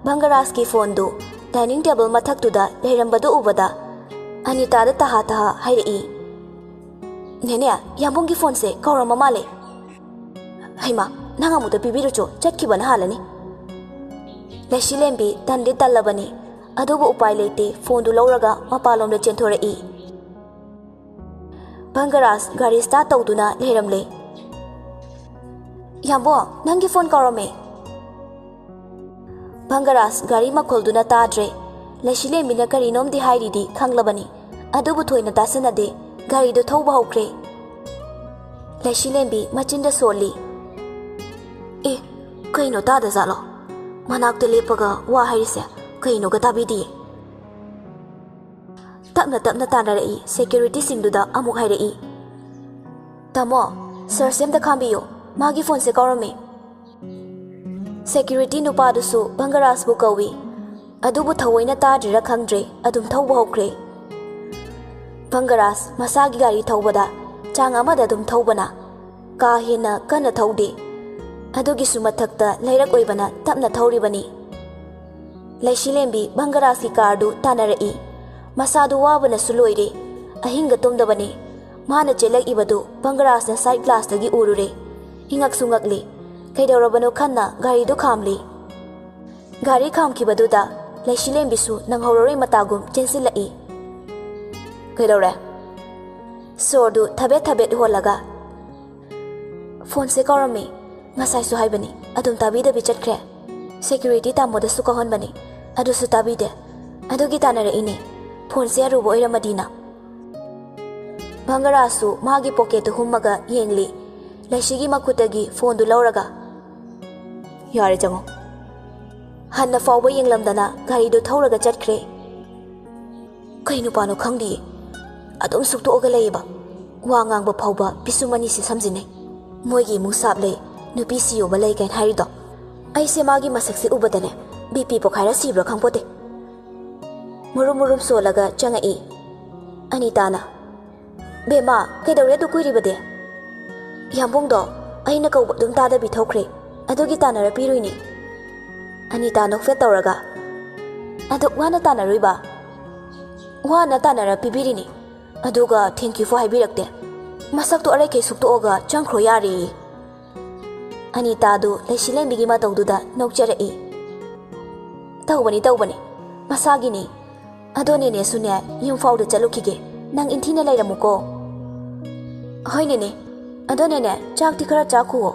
ꯚꯪꯒꯔꯥꯖꯀꯤ ꯐꯣꯟꯗꯨ ꯗꯥꯏꯅꯤꯡ ꯇꯦꯕꯜ ꯃꯊꯛꯇꯨꯗ ꯂꯩꯔꯝꯕꯗꯨ ꯎꯕꯗ ꯑꯅꯤꯇꯥꯗ ꯇꯍꯥ ꯇꯍꯥ ꯍꯥꯏꯔꯛꯏ, "ꯅꯦꯅꯦ, ꯌꯥꯝꯕꯨꯡꯒꯤ ꯐꯣꯟꯁꯦ ꯀꯧꯔꯝꯕ ꯃꯥꯜꯂꯦ꯫ ꯍꯩꯃꯥ, ꯅꯪ ꯑꯃꯨꯛꯇ ꯄꯤꯕꯤꯔꯨꯆꯣ, ꯆꯠꯈꯤꯕꯅ ꯍꯥꯜꯂꯅꯤ꯫" ꯂꯩꯁꯤꯂꯦꯝꯕꯤ ꯇꯟꯗꯤ ꯇꯜꯂꯕꯅꯤ, ꯑꯗꯨꯕꯨ ꯎꯄꯥꯏ ꯂꯩꯇꯦ, ꯐꯣꯟꯗꯨ ꯂꯧꯔꯒ ꯃꯄꯥꯟꯂꯣꯝꯗ ꯆꯦꯟꯊꯣꯔꯛꯏ꯫ ꯚꯪꯒꯔꯥꯖ ꯒꯥꯔꯤ ꯁ꯭ꯇꯥꯔꯠ ꯇꯧꯗꯨꯅ ꯂꯩꯔꯝꯂꯦ꯫ "ꯌꯥꯝꯕꯣ, ꯅꯪꯒꯤ ꯐꯣꯟ ꯀꯧꯔꯝꯃꯦ꯫" ꯚꯪꯒꯔꯥꯖ ꯒꯥꯔꯤ ꯃꯈꯣꯜꯗꯨꯅ ꯇꯥꯗ꯭ꯔꯦ꯫ ꯂꯩꯁꯤꯂꯦꯝꯕꯤꯅ ꯀꯔꯤꯅꯣꯝꯗꯤ ꯍꯥꯏꯔꯤꯗꯤ ꯈꯪꯂꯕꯅꯤ, ꯑꯗꯨꯕꯨ ꯊꯣꯏꯅ ꯇꯥꯁꯟꯅꯗꯦ꯫ ꯒꯥꯔꯤꯗꯨ ꯊꯧꯕ ꯍꯧꯈ꯭ꯔꯦ꯫ ꯂꯩꯁꯤꯂꯦꯝꯕꯤ ꯃꯆꯤꯟꯗ ꯁꯣꯜꯂꯤ꯫ "ꯑꯦ, ꯀꯩꯅꯣ ꯇꯥꯗꯖꯥꯠꯂꯣ? ꯃꯅꯥꯛꯇ ꯂꯦꯞꯄꯒ ꯋꯥ ꯍꯥꯏꯔꯤꯁꯦ ꯀꯩꯅꯣꯒ ꯇꯥꯕꯤꯗꯤꯌꯦ꯫" ꯇꯞꯅ ꯇꯞꯅ ꯇꯥꯟꯅꯔꯛꯏ꯫ ꯁꯦꯀ꯭ꯌꯨꯔꯤꯇꯤꯁꯤꯡꯗꯨꯗ ꯑꯃꯨꯛ ꯍꯥꯏꯔꯛꯏ, "ꯇꯥꯃꯣ, ꯁꯔꯁꯦ ꯑꯝꯇ ꯈꯥꯝꯕꯤꯌꯨ, ꯃꯥꯒꯤ ꯐꯣꯟꯁꯦ ꯀꯥꯎꯔꯝꯃꯤ꯫" ꯁꯦꯀ꯭ꯌꯨꯔꯤꯇꯤ ꯅꯨꯄꯥꯗꯨꯁꯨ ꯚꯪꯒꯔꯥꯖꯕꯨ ꯀꯧꯏ, ꯑꯗꯨꯕꯨ ꯊꯑꯣꯏꯅ ꯇꯥꯗ꯭ꯔꯤꯔꯥ ꯈꯪꯗ꯭ꯔꯦ, ꯑꯗꯨꯝ ꯊꯧꯕ ꯍꯧꯈ꯭ꯔꯦ꯫ ꯚꯪꯒꯔꯥꯖ ꯃꯁꯥꯒꯤ ꯒꯥꯔꯤ ꯊꯧꯕꯗ ꯆꯥꯡ ꯑꯃꯗ ꯑꯗꯨꯝ ꯊꯧꯕꯅ ꯀꯥ ꯍꯦꯟꯅ ꯀꯟꯅ ꯊꯧꯗꯦ꯫ ꯑꯗꯨꯒꯤꯁꯨ ꯃꯊꯛꯇ ꯂꯩꯔꯛ ꯑꯣꯏꯕꯅ ꯇꯞꯅ ꯊꯧꯔꯤꯕꯅꯤ꯫ ꯂꯩꯁꯤꯂꯦꯝꯕꯤ ꯚꯪꯒꯔꯥꯖꯀꯤ ꯀꯥꯔꯗꯨ ꯇꯥꯟꯅꯔꯛꯏ꯫ ꯃꯁꯥꯗꯨ ꯋꯥꯕꯅꯁꯨ ꯂꯣꯏꯔꯦ꯫ ꯑꯍꯤꯡꯒ ꯇꯨꯝꯗꯕꯅꯤ꯫ ꯃꯥꯅ ꯆꯦꯜꯂꯛꯏꯕꯗꯨ ꯚꯪꯒꯔꯥꯖꯅ ꯁꯥꯏꯠ ꯒ꯭ꯂꯥꯁꯇꯒꯤ ꯎꯔꯨꯔꯦ꯫ ꯏꯉꯛꯁꯨ ꯉꯛꯂꯤ꯫ ꯀꯩꯗꯧꯔꯕꯅꯣ ꯈꯟꯅ ꯒꯥꯔꯤꯗꯨ ꯈꯥꯝꯂꯤ꯫ ꯒꯥꯔꯤ ꯈꯥꯝꯈꯤꯕꯗꯨꯗ ꯂꯩꯁꯤꯂꯦꯝꯕꯤꯁꯨ ꯅꯪꯍꯧꯔꯔꯣꯏ ꯃꯇꯥꯒꯨꯝ ꯆꯦꯟꯁꯤꯜꯂꯛꯏ꯫ "ꯀꯩꯗꯧꯔꯦ?" ꯁꯣꯔꯗꯨ ꯊꯕꯦꯠ ꯊꯕꯦꯠ ꯍꯣꯜꯂꯒ, "ꯐꯣꯟꯁꯦ ꯀꯥꯎꯔꯝꯃꯤ꯫ ꯉꯁꯥꯏꯁꯨ ꯍꯥꯏꯕꯅꯤ, ꯑꯗꯨꯝ ꯇꯥꯕꯤꯗꯕꯤ ꯆꯠꯈ꯭ꯔꯦ꯫ ꯁꯦꯀ꯭ꯌꯨꯔꯤꯇꯤ ꯇꯥꯃꯣꯗꯁꯨ ꯀꯥꯎꯍꯟꯕꯅꯤ, ꯑꯗꯨꯁꯨ ꯇꯥꯕꯤꯗꯦ꯫ ꯑꯗꯨꯒꯤ ꯇꯥꯟꯅꯔꯛꯏꯅꯦ, ꯐꯣꯟꯁꯦ ꯑꯔꯨꯕ ꯑꯣꯏꯔꯝꯃꯗꯤꯅ꯫" ꯚꯪꯒꯔꯥꯖꯁꯨ ꯃꯥꯒꯤ ꯄꯣꯀꯦꯠꯇꯨ ꯍꯨꯝꯃꯒ ꯌꯦꯡꯂꯤ꯫ ꯂꯩꯁꯤꯒꯤ ꯃꯈꯨꯠꯇꯒꯤ ꯐꯣꯟꯗꯨ ꯂꯧꯔꯒ, "ꯌꯥꯔꯦ, ꯆꯪꯉꯣ꯫" ꯍꯟꯅ ꯐꯥꯎꯕ ꯌꯦꯡꯂꯝꯗꯅ ꯒꯥꯔꯤꯗꯨ ꯊꯧꯔꯒ ꯆꯠꯈ꯭ꯔꯦ꯫ ꯀꯩ ꯅꯨꯄꯥꯅꯣ ꯈꯪꯗꯤꯌꯦ, ꯑꯗꯨꯝ ꯁꯨꯛꯇꯣꯛꯑꯒ ꯂꯩꯌꯦꯕ꯫ ꯋꯥ ꯉꯥꯡꯕ ꯐꯥꯎꯕ ꯄꯤꯁꯨꯝ ꯑꯅꯤꯁꯦ ꯁꯝꯖꯤꯟꯅꯩ꯫ ꯃꯣꯏꯒꯤ ꯏꯃꯨꯡ ꯁꯥꯞ ꯂꯩ, ꯅꯨꯄꯤ ꯁꯤꯌꯣꯕ ꯂꯩ ꯀꯥꯏꯅ ꯍꯥꯏꯔꯤꯗꯣ꯫ ꯑꯩꯁꯦ ꯃꯥꯒꯤ ꯃꯁꯛꯁꯦ ꯎꯕꯗꯅꯦ ꯕꯤ ꯄꯤ ꯄꯣꯈꯥꯏꯔ ꯁꯤꯕ꯭ꯔꯥ ꯈꯪꯄꯣꯠꯇꯦ꯫ ꯃꯨꯔꯨꯝ ꯃꯨꯔꯨꯝ ꯁꯣꯜꯂꯒ ꯆꯪꯉꯛꯏ ꯑꯅꯤꯇꯥꯅ꯫ "ꯕꯦꯝꯃ, ꯀꯩꯗꯧꯔꯦ ꯑꯗꯨ ꯀꯨꯏꯔꯤꯕꯗꯤ? ꯌꯥꯝꯕꯨꯡꯗꯣ ꯑꯩꯅ ꯀꯧꯕ ꯑꯗꯨꯝ ꯇꯥꯗꯕꯤ ꯊꯣꯛꯈ꯭ꯔꯦ, ꯑꯗꯨꯒꯤ ꯇꯥꯟꯅꯔ ꯄꯤꯔꯨꯏꯅꯦ꯫" ꯑꯅꯤꯇꯥ ꯅꯣꯛꯐꯦꯠ ꯇꯧꯔꯒ, "ꯑꯗꯨꯛ ꯋꯥꯅ ꯇꯥꯟꯅꯔꯨꯏꯕ? ꯋꯥꯅ ꯇꯥꯟꯅꯔ ꯄꯤꯕꯤꯔꯤꯅꯦ, ꯑꯗꯨꯒ thank you ꯐꯥꯎ ꯍꯥꯏꯕꯤꯔꯛꯇꯦ꯫ ꯃꯁꯛꯇꯣ ꯑꯔꯩꯈꯩ ꯁꯨꯛꯇꯣꯛꯑꯒ ꯆꯪꯈ꯭ꯔꯣ ꯌꯥꯔꯦꯌꯦ꯫" ꯑꯅꯤꯇꯥꯗꯨ ꯂꯩꯁꯤꯂꯦꯝꯕꯤꯒꯤ ꯃꯇꯧꯗꯨꯗ ꯅꯣꯛꯆꯔꯛꯏ꯫ "ꯇꯧꯕꯅꯤ, ꯇꯧꯕꯅꯤ, ꯃꯁꯥꯒꯤꯅꯤ꯫ ꯑꯗꯣ ꯅꯦꯅꯦꯁꯨꯅꯦ, ꯌꯨꯝ ꯐꯥꯎꯗ ꯆꯠꯂꯨꯈꯤꯒꯦ, ꯅꯪ ꯏꯟꯊꯤꯅ ꯂꯩꯔꯝꯃꯨꯀꯣ꯫" "ꯍꯣꯏ ꯅꯦꯅꯦ, ꯑꯗꯣ ꯅꯦꯅꯦ, ꯆꯥꯛꯇꯤ ꯈꯔ ꯆꯥꯈꯨꯋꯣ꯫"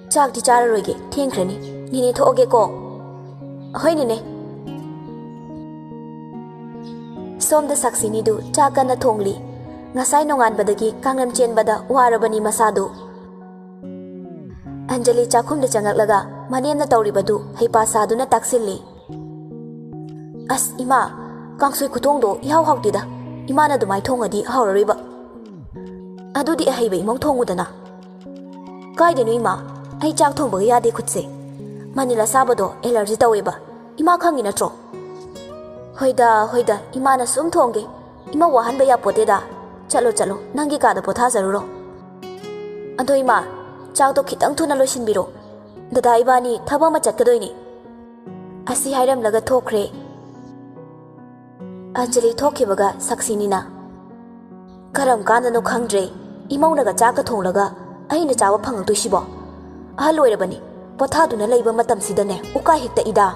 "ꯆꯥꯛꯇꯤ ꯆꯥꯔꯔꯣꯏꯒꯦ, ꯊꯦꯡꯈ꯭ꯔꯅꯤ꯫ ꯅꯦꯅꯦ ꯊꯣꯛꯑꯒꯦꯀꯣ꯫" "ꯍꯣꯏ ꯅꯦꯅꯦ꯫" ꯁꯣꯝꯗ ꯁꯛꯁꯤꯅꯤꯗꯨ ꯆꯥꯛ ꯀꯟꯅ ꯊꯣꯡꯂꯤ꯫ ꯉꯁꯥꯏ ꯅꯣꯡꯉꯥꯟꯕꯗꯒꯤ ꯀꯥꯡꯂꯝ ꯆꯦꯟꯕꯗ ꯋꯥꯔꯕꯅꯤ ꯃꯁꯥꯗꯨ꯫ ꯑꯟꯖꯂꯤ ꯆꯥꯛꯈꯨꯝꯗ ꯆꯪꯉꯛꯂꯒ ꯃꯅꯦꯝꯅ ꯇꯧꯔꯤꯕꯗꯨ ꯍꯩꯄꯥ ꯁꯥꯗꯨꯅ ꯇꯥꯛꯁꯤꯜꯂꯤ꯫ "ꯑꯁ ꯏꯃꯥ, ꯀꯥꯡꯁꯣꯏ ꯈꯨꯊꯣꯡꯗꯣ ꯏꯍꯥꯎ ꯍꯥꯎꯇꯦꯗ꯫ ꯏꯃꯥꯅ ꯑꯗꯨꯃꯥꯏ ꯊꯣꯡꯉꯗꯤ ꯍꯥꯎꯔꯔꯣꯏꯕ꯫" "ꯑꯗꯨꯗꯤ ꯑꯍꯩꯕ ꯏꯃꯧ ꯊꯣꯡꯉꯨꯗꯅ꯫" "ꯀꯥꯏꯗꯩꯅꯣ ꯏꯃꯥ, ꯑꯩ ꯆꯥꯛ ꯊꯣꯡꯕꯒ ꯌꯥꯗꯦ ꯈꯨꯠꯁꯦ꯫ ꯃꯅꯤꯜ ꯑꯁꯥꯕꯗꯣ ꯑꯦꯂꯔꯖꯤ ꯇꯧꯋꯦꯕ, ꯏꯃꯥ ꯈꯪꯉꯤ ꯅꯠꯇ꯭ꯔꯣ?" "ꯍꯣꯏꯗ ꯍꯣꯏꯗ, ꯏꯃꯥꯅ ꯁꯨꯝ ꯊꯣꯡꯒꯦ꯫ ꯏꯃꯧ ꯋꯥꯍꯟꯕ ꯌꯥꯄꯣꯠꯇꯦꯗ꯫ ꯆꯠꯂꯣ ꯆꯠꯂꯣ, ꯅꯪꯒꯤ ꯀꯥꯗ ꯄꯣꯊꯥꯖꯔꯨꯔꯣ꯫ ꯑꯗꯣ ꯏꯃꯥ, ꯆꯥꯛꯇꯣ ꯈꯤꯇꯪ ꯊꯨꯅ ꯂꯣꯏꯁꯤꯟꯕꯤꯔꯣ꯫ ꯗꯗꯥ ꯏꯕꯥꯅꯤ ꯊꯕꯛ ꯑꯃ ꯆꯠꯀꯗꯣꯏꯅꯤ꯫" ꯑꯁꯤ ꯍꯥꯏꯔꯝꯂꯒ ꯊꯣꯛꯈ꯭ꯔꯦ꯫ ꯑꯟꯖꯂꯤ ꯊꯣꯛꯈꯤꯕꯒ ꯁꯛꯁꯤꯅꯤꯅ, "ꯀꯔꯝ ꯀꯥꯟꯗꯅꯣ ꯈꯪꯗ꯭ꯔꯦ ꯏꯃꯧꯅꯒ ꯆꯥꯛꯀ ꯊꯣꯡꯂꯒ ꯑꯩꯅ ꯆꯥꯕ ꯐꯪꯉꯛꯇꯣꯏꯁꯤꯕꯣ? ꯑꯍꯜ ꯑꯣꯏꯔꯕꯅꯤ, ꯄꯣꯊꯥꯗꯨꯅ ꯂꯩꯕ ꯃꯇꯝꯁꯤꯗꯅꯦ ꯎꯀꯥꯏ ꯍꯦꯛꯇ ꯏꯗ꯫"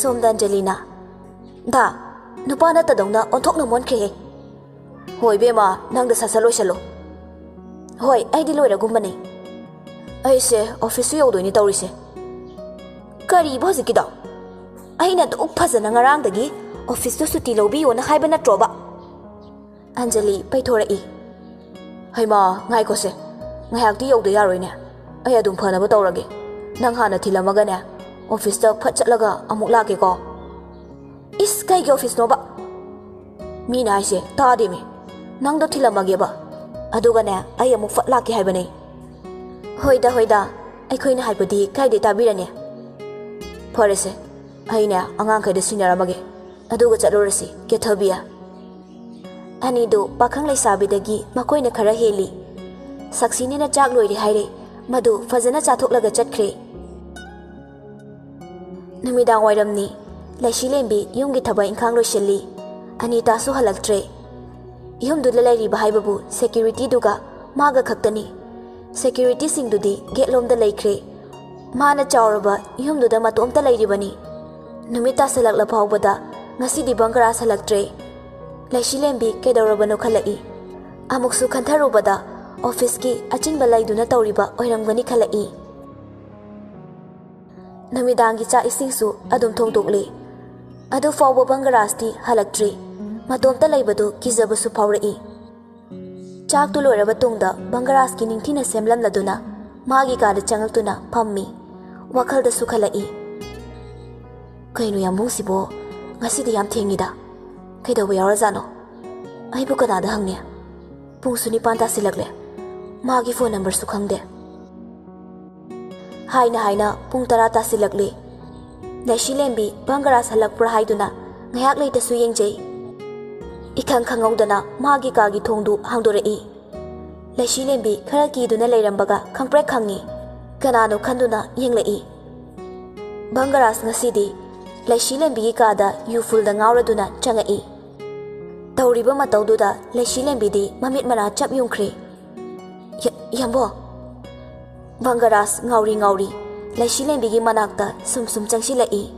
ꯁꯣꯝꯗ ꯑꯟꯖꯂꯤꯅ, "ꯗꯥ, ꯅꯨꯄꯥ ꯅꯠꯇꯗꯧꯅ ꯑꯣꯟꯊꯣꯛꯅ ꯃꯣꯟꯈ꯭ꯔꯦꯍꯦ꯫" "ꯍꯣꯏ ꯏꯕꯦꯝꯃ, ꯅꯪꯗ ꯁꯠ ꯁꯠ ꯂꯣꯏꯁꯜꯂꯣ꯫" "ꯍꯣꯏ, ꯑꯩꯗꯤ ꯂꯣꯏꯔꯒꯨꯝꯕꯅꯦ꯫ ꯑꯩꯁꯦ ꯑꯣꯐꯤꯁꯁꯨ ꯌꯧꯗꯣꯏꯅꯦ ꯇꯧꯔꯤꯁꯦ꯫" "ꯀꯔꯤꯕ ꯍꯧꯖꯤꯛꯀꯤꯗꯣ? ꯑꯩꯅ ꯑꯗꯨꯛ ꯐꯖꯅ ꯉꯔꯥꯡꯗꯒꯤ ꯑꯣꯐꯤꯁꯇꯨ ꯁꯨꯇꯤ ꯂꯧꯕꯤꯌꯣꯅ ꯍꯥꯏꯕ ꯅꯠꯇ꯭ꯔꯣꯕ?" ꯑꯟꯖꯂꯤ ꯄꯩꯊꯣꯔꯛꯏ꯫ "ꯍꯩꯃꯥ, ꯉꯥꯏꯈꯣꯁꯦ, ꯉꯥꯏꯍꯥꯛꯇꯤ ꯌꯧꯗ ꯌꯥꯔꯣꯏꯅꯦ꯫ ꯑꯩ ꯑꯗꯨꯝ ꯐꯅꯕ ꯇꯧꯔꯒꯦ꯫ ꯅꯪ ꯍꯥꯟꯅ ꯊꯤꯜꯂꯝꯃꯒꯅꯦ, ꯑꯣꯐꯤꯁꯇ ꯐꯠ ꯆꯠꯂꯒ ꯑꯃꯨꯛ ꯂꯥꯛꯀꯦꯀꯣ꯫" ꯏꯁ, ꯀꯩꯒꯤ ꯑꯣꯐꯤꯁꯅꯣꯕ? ꯃꯤꯅ ꯍꯥꯏꯁꯦ ꯇꯥꯗꯦꯃꯤ꯫ ꯅꯪꯗꯣ ꯊꯤꯜꯂꯝꯃꯒꯦꯕ, ꯑꯗꯨꯒꯅꯦ, ꯑꯩ ꯑꯃꯨꯛ ꯐꯠ ꯂꯥꯛꯀꯦ ꯍꯥꯏꯕꯅꯦ꯫ ꯍꯣꯏꯗ ꯍꯣꯏꯗ, ꯑꯩꯈꯣꯏꯅ ꯍꯥꯏꯕꯗꯤ ꯀꯥꯏꯗꯩ ꯇꯥꯕꯤꯔꯅꯤ? ꯐꯔꯦꯁꯦ, ꯑꯩꯅꯦ ꯑꯉꯥꯡꯈꯩꯗ ꯁꯤꯟꯅꯔꯝꯃꯒꯦ, ꯑꯗꯨꯒ ꯆꯠꯂꯨꯔꯁꯤ ꯀꯦꯊꯕꯤꯌꯥ꯫ ꯑꯅꯤꯗꯨ ꯄꯥꯈꯪ ꯂꯩꯁꯥꯕꯤꯗꯒꯤ ꯃꯈꯣꯏꯅ ꯈꯔ ꯍꯦꯜꯂꯤ꯫ ꯁꯛꯁꯤꯅꯤꯅ ꯆꯥꯛ ꯂꯣꯏꯔꯦ ꯍꯥꯏꯔꯦ, ꯃꯗꯨ ꯐꯖꯅ ꯆꯥꯊꯣꯛꯂꯒ ꯆꯠꯈ꯭ꯔꯦ꯫ ꯅꯨꯃꯤꯗꯥꯡ ꯋꯥꯏꯔꯝꯅꯤ꯫ ꯂꯩꯁꯤꯂꯦꯝꯕꯤ ꯌꯨꯝꯒꯤ ꯊꯕꯛ ꯏꯪꯈꯥꯡ ꯂꯣꯏꯁꯤꯜꯂꯤ꯫ ꯑꯅꯤꯇꯥꯁꯨ ꯍꯜꯂꯛꯇ꯭ꯔꯦ꯫ ꯌꯨꯝꯗꯨꯗ ꯂꯩꯔꯤꯕ ꯍꯥꯏꯕꯕꯨ ꯁꯦꯀ꯭ꯌꯨꯔꯤꯇꯤꯗꯨꯒ ꯃꯥꯒ ꯈꯛꯇꯅꯤ꯫ ꯁꯦꯀ꯭ꯌꯨꯔꯤꯇꯤꯁꯤꯡꯗꯨꯗꯤ ꯒꯦꯠꯂꯣꯝꯗ ꯂꯩꯈ꯭ꯔꯦ꯫ ꯃꯥꯅ ꯆꯥꯎꯔꯕ ꯌꯨꯝꯗꯨꯗ ꯃꯇꯣꯝꯇ ꯂꯩꯔꯤꯕꯅꯤ꯫ ꯅꯨꯃꯤꯠ ꯇꯥꯁꯜꯂꯛꯂ ꯐꯥꯎꯕꯗ ꯉꯁꯤꯗꯤ ꯕꯪꯒꯔꯥꯁ ꯍꯜꯂꯛꯇ꯭ꯔꯦ꯫ ꯂꯩꯁꯤꯂꯦꯝꯕꯤ ꯀꯩꯗꯧꯔꯕꯅꯣ ꯈꯜꯂꯛꯏ꯫ ꯑꯃꯨꯛꯁꯨ ꯈꯟꯊꯔꯨꯕꯗ ꯑꯣꯐꯤꯁꯀꯤ ꯑꯆꯤꯟꯕ ꯂꯩꯗꯨꯅ ꯇꯧꯔꯤꯕ ꯑꯣꯏꯔꯝꯒꯅꯤ ꯈꯜꯂꯛꯏ꯫ ꯅꯨꯃꯤꯗꯥꯡꯒꯤ ꯆꯥꯛ ꯏꯁꯤꯡꯁꯨ ꯑꯗꯨꯝ ꯊꯣꯡꯗꯣꯛꯂꯤ꯫ ꯑꯗꯨ ꯐꯥꯎꯕ ꯕꯪꯒꯔꯥꯖꯇꯤ ꯍꯜꯂꯛꯇ꯭ꯔꯤ꯫ ꯃꯇꯣꯝꯇ ꯂꯩꯕꯗꯨ ꯀꯤꯖꯕꯁꯨ ꯐꯥꯎꯔꯛꯏ꯫ ꯆꯥꯛꯇꯨ ꯂꯣꯏꯔꯕ ꯇꯨꯡꯗ ꯕꯪꯒꯔꯥꯖꯀꯤ ꯅꯤꯡꯊꯤꯅ ꯁꯦꯝꯂꯝꯂꯗꯨꯅ ꯃꯥꯒꯤ ꯀꯥꯗ ꯆꯪꯂꯛꯇꯨꯅ ꯐꯝꯃꯤ꯫ ꯋꯥꯈꯜꯗꯁꯨ ꯈꯜꯂꯛꯏ, "ꯀꯩꯅꯣ ꯌꯥꯝꯕꯨꯡꯁꯤꯕꯣ, ꯉꯁꯤꯗꯤ ꯌꯥꯝ ꯊꯦꯡꯉꯤꯗ꯫ ꯀꯩꯗꯧꯕ ꯌꯥꯎꯔꯖꯥꯠꯅꯣ? ꯑꯩꯕꯨ ꯀꯅꯥꯗ ꯍꯪꯅꯤ? ꯄꯨꯡꯁꯨ ꯅꯤꯄꯥꯟ ꯇꯥꯁꯤꯜꯂꯛꯂꯦ꯫ ꯃꯥꯒꯤ ꯐꯣꯟ ꯅꯝꯕꯔꯁꯨ ꯈꯪꯗꯦ꯫" ꯍꯥꯏꯅ ꯍꯥꯏꯅ ꯄꯨꯡ ꯇꯔꯥ ꯇꯥꯁꯤꯜꯂꯛꯂꯦ꯫ ꯂꯩꯁꯤꯂꯦꯝꯕꯤ ꯕꯪꯒꯔꯥꯖ ꯍꯜꯂꯛꯄ꯭ꯔꯥ ꯍꯥꯏꯗꯨꯅ ꯉꯥꯏꯍꯥꯛ ꯂꯩꯇꯁꯨ ꯌꯦꯡꯖꯩ꯫ ꯏꯈꯪ ꯈꯪꯍꯧꯗꯅ ꯃꯥꯒꯤ ꯀꯥꯒꯤ ꯊꯣꯡꯗꯨ ꯍꯥꯡꯗꯣꯔꯛꯏ꯫ ꯂꯩꯁꯤꯂꯦꯝꯕꯤ ꯈꯔ ꯀꯤꯗꯨꯅ ꯂꯩꯔꯝꯕꯒ ꯈꯪꯄ꯭ꯔꯦꯛ ꯈꯪꯉꯤ꯫ ꯀꯅꯥꯅꯣ ꯈꯟꯗꯨꯅ ꯌꯦꯡꯂꯛꯏ꯫ ꯕꯪꯒꯔꯥꯖ ꯉꯁꯤꯗꯤ ꯂꯩꯁꯤꯂꯦꯝꯕꯤꯒꯤ ꯀꯥꯗ ꯌꯨ ꯐꯨꯜꯗ ꯉꯥꯎꯔꯗꯨꯅ ꯆꯪꯉꯛꯏ꯫ ꯇꯧꯔꯤꯕ ꯃꯇꯧꯗꯨꯗ ꯂꯩꯁꯤꯂꯦꯝꯕꯤꯗꯤ ꯃꯃꯤꯠ ꯃꯅꯥ ꯆꯞ ꯌꯨꯡꯈ꯭ꯔꯦ꯫ "ꯌ-, ꯌꯥꯝꯕꯣ!" ꯕꯪꯒꯔꯥꯖ ꯉꯥꯎꯔꯤ ꯉꯥꯎꯔꯤ ꯂꯩꯁꯤꯂꯦꯝꯕꯤꯒꯤ ꯃꯅꯥꯛꯇ ꯁꯨꯝ ꯁꯨꯝ ꯆꯪꯁꯤꯜꯂꯛꯏ꯫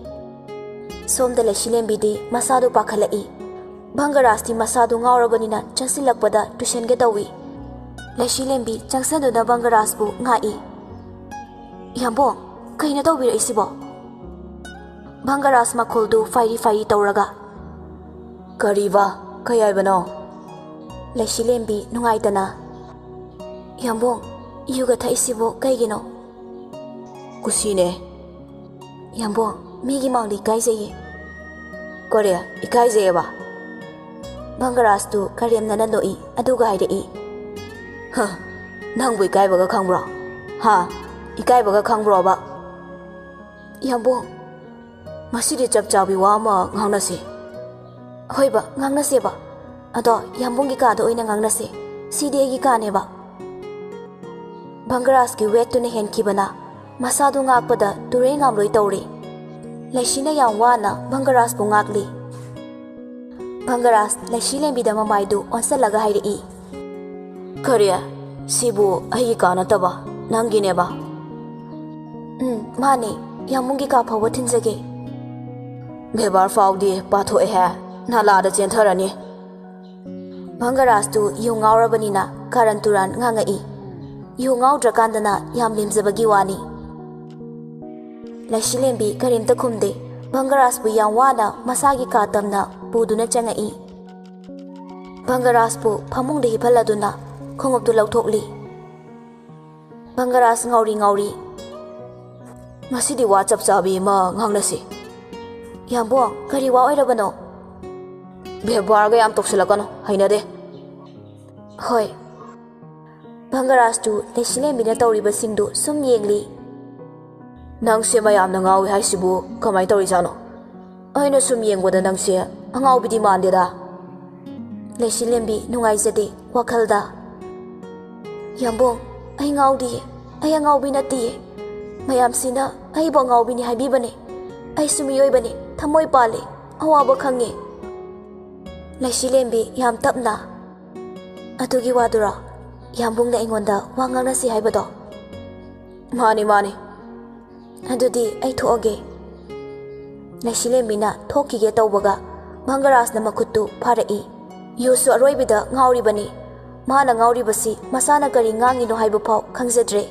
ꯁꯣꯝꯗ ꯂꯩꯁꯤꯂꯦꯝꯕꯤꯗꯤ ꯃꯁꯥꯗꯨ ꯄꯥꯈꯠꯂꯛꯏ꯫ ꯕꯪꯒꯔꯥꯖꯇꯤ ꯃꯁꯥꯗꯨ ꯉꯥꯎꯔꯕꯅꯤꯅ ꯆꯪꯁꯤꯜꯂꯛꯄꯗ ꯇꯨꯁꯟꯒꯦ ꯇꯧꯏ꯫ ꯂꯩꯁꯤꯂꯦꯝꯕꯤ ꯆꯪꯁꯤꯟꯗꯨꯅ ꯕꯪꯒꯔꯥꯖꯄꯨ ꯉꯥꯛꯏ꯫ "ꯌꯥꯝꯕꯣ, ꯀꯩꯅꯣ ꯇꯧꯕꯤꯔꯛꯏꯁꯤꯕꯣ?" ꯕꯪꯒꯔꯥꯖ ꯃꯈꯣꯜꯗꯨ ꯐꯥꯏꯔꯤ ꯐꯥꯏꯔꯤ ꯇꯧꯔꯒ꯫ "ꯀꯔꯤꯕ? ꯀꯩ ꯍꯥꯏꯕꯅꯣ?" ꯂꯩꯁꯤꯂꯦꯝꯕꯤ ꯅꯨꯡꯉꯥꯏꯇꯅ꯫ "ꯌꯥꯝꯕꯣ, ꯌꯨꯒ ꯊꯛꯏꯁꯤꯕꯣ ꯀꯩꯒꯤꯅꯣ?" "ꯀꯨꯁꯤꯅꯦ꯫" "ꯌꯥꯝꯕꯣ, ꯃꯤꯒꯤ ꯃꯥꯡꯗ ꯏꯀꯥꯏꯖꯩꯌꯦ꯫" "ꯀꯔꯤ? ꯏꯀꯥꯏꯖꯩꯌꯦꯕ?" ꯚꯪꯒꯔꯥꯖꯇꯨ ꯀꯔꯦꯝꯅꯅ ꯅꯣꯛꯏ, ꯑꯗꯨꯒ ꯍꯥꯏꯔꯛꯏ, "ꯍ, ꯅꯪꯕꯨ ꯏꯀꯥꯏꯕꯒ ꯈꯪꯕ꯭ꯔꯣ? ꯍꯥ? ꯏꯀꯥꯏꯕꯒ ꯈꯪꯕ꯭ꯔꯣꯕ?" "ꯌꯥꯝꯕꯨꯡ, ꯉꯁꯤꯗꯤ ꯆꯞ ꯆꯥꯕꯤ ꯋꯥ ꯑꯃ ꯉꯥꯡꯅꯁꯤ꯫" "ꯍꯣꯏꯕ, ꯉꯥꯡꯅꯁꯦꯕ꯫ ꯑꯗꯣ ꯌꯥꯝꯕꯨꯡꯒꯤ ꯀꯥꯗ ꯑꯣꯏꯅ ꯉꯥꯡꯅꯁꯦ꯫ ꯁꯤꯗꯤ ꯑꯩꯒꯤ ꯀꯥꯅꯦꯕ꯫" ꯚꯪꯒꯔꯥꯖꯀꯤ ꯋꯦꯠꯇꯨꯅ ꯍꯦꯟꯈꯤꯕꯅ ꯃꯁꯥꯗꯨ ꯉꯥꯛꯄꯗ ꯇꯨꯔꯩ ꯉꯥꯝꯂꯣꯏ ꯇꯧꯔꯦ꯫ ꯂꯩꯁꯤꯅ ꯌꯥꯝ ꯋꯥꯅ ꯚꯪꯒꯔꯥꯖꯄꯨ ꯉꯥꯛꯂꯤ꯫ ꯚꯪꯒꯔꯥꯖ ꯂꯩꯁꯤ ꯂꯦꯝꯕꯤꯗ ꯃꯃꯥꯏꯗꯨ ꯑꯣꯟꯁꯤꯜꯂꯒ ꯍꯥꯏꯔꯛꯏ, "ꯀꯔꯤ? ꯁꯤꯕꯨ ꯑꯩꯒꯤ ꯀꯥ ꯅꯠꯇꯕ ꯅꯪꯒꯤꯅꯦꯕ?" "ꯎꯝ, ꯃꯥꯅꯦ꯫ ꯌꯥꯝꯕꯨꯡꯒꯤ ꯀꯥ ꯐꯥꯎꯕ ꯊꯤꯟꯖꯒꯦ꯫" "ꯕꯦꯕꯥꯔ ꯐꯥꯎꯗꯤ ꯄꯥꯊꯣꯛꯑꯦꯍꯦ, ꯅꯥꯂꯥꯗ ꯆꯦꯟꯊꯔꯅꯤ꯫" ꯚꯪꯒꯔꯥꯖꯇꯨ ꯌꯨ ꯉꯥꯎꯔꯕꯅꯤꯅ ꯀꯥꯔꯟ ꯇꯨꯔꯥꯟ ꯉꯥꯡꯉꯛꯏ꯫ ꯌꯨ ꯉꯥꯎꯗ꯭ꯔꯀꯥꯟꯗꯅ ꯌꯥꯝ ꯂꯦꯝꯖꯕꯒꯤ ꯋꯥꯅꯤ꯫ ꯂꯩꯁꯤꯂꯦꯝꯕꯤ ꯀꯔꯤꯝꯇ ꯈꯨꯝꯗꯦ꯫ ꯚꯪꯒꯔꯥꯖꯄꯨ ꯌꯥꯝ ꯋꯥꯅ ꯃꯁꯥꯒꯤ ꯀꯥ ꯇꯝꯅ ꯄꯨꯗꯨꯅ ꯆꯪꯉꯛꯏ꯫ ꯚꯪꯒꯔꯥꯖꯄꯨ ꯐꯃꯨꯡꯗ ꯍꯤꯞꯍꯜꯂꯗꯨꯅ ꯈꯣꯡꯎꯞꯇꯨ ꯂꯧꯊꯣꯛꯂꯤ꯫ ꯚꯪꯒꯔꯥꯖ ꯉꯥꯎꯔꯤ ꯉꯥꯎꯔꯤ, "ꯉꯁꯤꯗꯤ ꯋꯥ ꯆꯞ ꯆꯥꯕꯤ ꯑꯃ ꯉꯥꯡꯅꯁꯤ꯫" "ꯌꯥꯝꯕꯨꯡ, ꯀꯔꯤ ꯋꯥ ꯑꯣꯏꯔꯕꯅꯣ?" "ꯕꯦꯕꯥꯔꯒ ꯌꯥꯝ ꯇꯧꯁꯤꯜꯂꯛꯀꯅꯨ, ꯍꯩꯅꯗꯦ꯫" "ꯍꯣꯏ꯫" ꯚꯪꯒꯔꯥꯖꯇꯨ ꯂꯩꯁꯤꯂꯦꯝꯕꯤꯅ ꯇꯧꯔꯤꯕꯁꯤꯡꯗꯨ ꯁꯨꯝ ꯌꯦꯡꯂꯤ꯫ "ꯅꯪꯁꯦ ꯃꯌꯥꯝꯅ ꯉꯥꯎꯏ ꯍꯥꯏꯁꯤꯕꯨ ꯀꯃꯥꯏꯅ ꯇꯧꯔꯤꯖꯥꯠꯅꯣ? ꯑꯩꯅ ꯁꯨꯝ ꯌꯦꯡꯕꯗ ꯅꯪꯁꯦ ꯑꯉꯥꯎꯕꯤꯗꯤ ꯃꯥꯟꯗꯦꯗ꯫" ꯂꯩꯁꯤꯂꯦꯝꯕꯤ ꯅꯨꯡꯉꯥꯏꯖꯗꯦ ꯋꯥꯈꯜꯗ꯫ "ꯌꯥꯝꯕꯨꯡ, ꯑꯩ ꯉꯥꯎꯗꯤꯌꯦ, ꯑꯩ ꯑꯉꯥꯎꯕꯤ ꯅꯠꯇꯤꯌꯦ꯫ ꯃꯌꯥꯝꯁꯤꯅ ꯑꯩꯕꯨ ꯑꯉꯥꯎꯕꯤꯅꯤ ꯍꯥꯏꯕꯤꯕꯅꯦ꯫ ꯑꯩꯁꯨ ꯃꯤꯑꯣꯏꯕꯅꯦ, ꯊꯃꯣꯏ ꯄꯥꯜꯂꯦ, ꯑꯋꯥꯕ ꯈꯪꯉꯦ꯫" ꯂꯩꯁꯤꯂꯦꯝꯕꯤ ꯌꯥꯝ ꯇꯞꯅ, "ꯑꯗꯨꯒꯤ ꯋꯥꯗꯨꯔꯣ ꯌꯥꯝꯕꯨꯡꯅ ꯑꯩꯉꯣꯟꯗ ꯋꯥ ꯉꯥꯡꯅꯁꯤ ꯍꯥꯏꯕꯗꯣ?" "ꯃꯥꯅꯤ, ꯃꯥꯅꯤ꯫" "ꯑꯗꯨꯗꯤ ꯑꯩ ꯊꯣꯛꯑꯒꯦ꯫" ꯂꯩꯁꯤꯂꯦꯝꯕꯤꯅ ꯊꯣꯛꯈꯤꯒꯦ ꯇꯧꯕꯒ ꯚꯪꯒꯔꯥꯖꯅ ꯃꯈꯨꯠꯇꯨ ꯐꯥꯔꯛꯏ꯫ ꯌꯨꯁꯨ ꯑꯔꯣꯏꯕꯤꯗ ꯉꯥꯎꯔꯤꯕꯅꯤ꯫ ꯃꯥꯅ ꯉꯥꯎꯔꯤꯕꯁꯤ ꯃꯁꯥꯅ ꯀꯔꯤ ꯉꯥꯡꯉꯤꯅꯣ ꯍꯥꯏꯕ ꯐꯥꯎ ꯈꯪꯖꯗ꯭ꯔꯦ꯫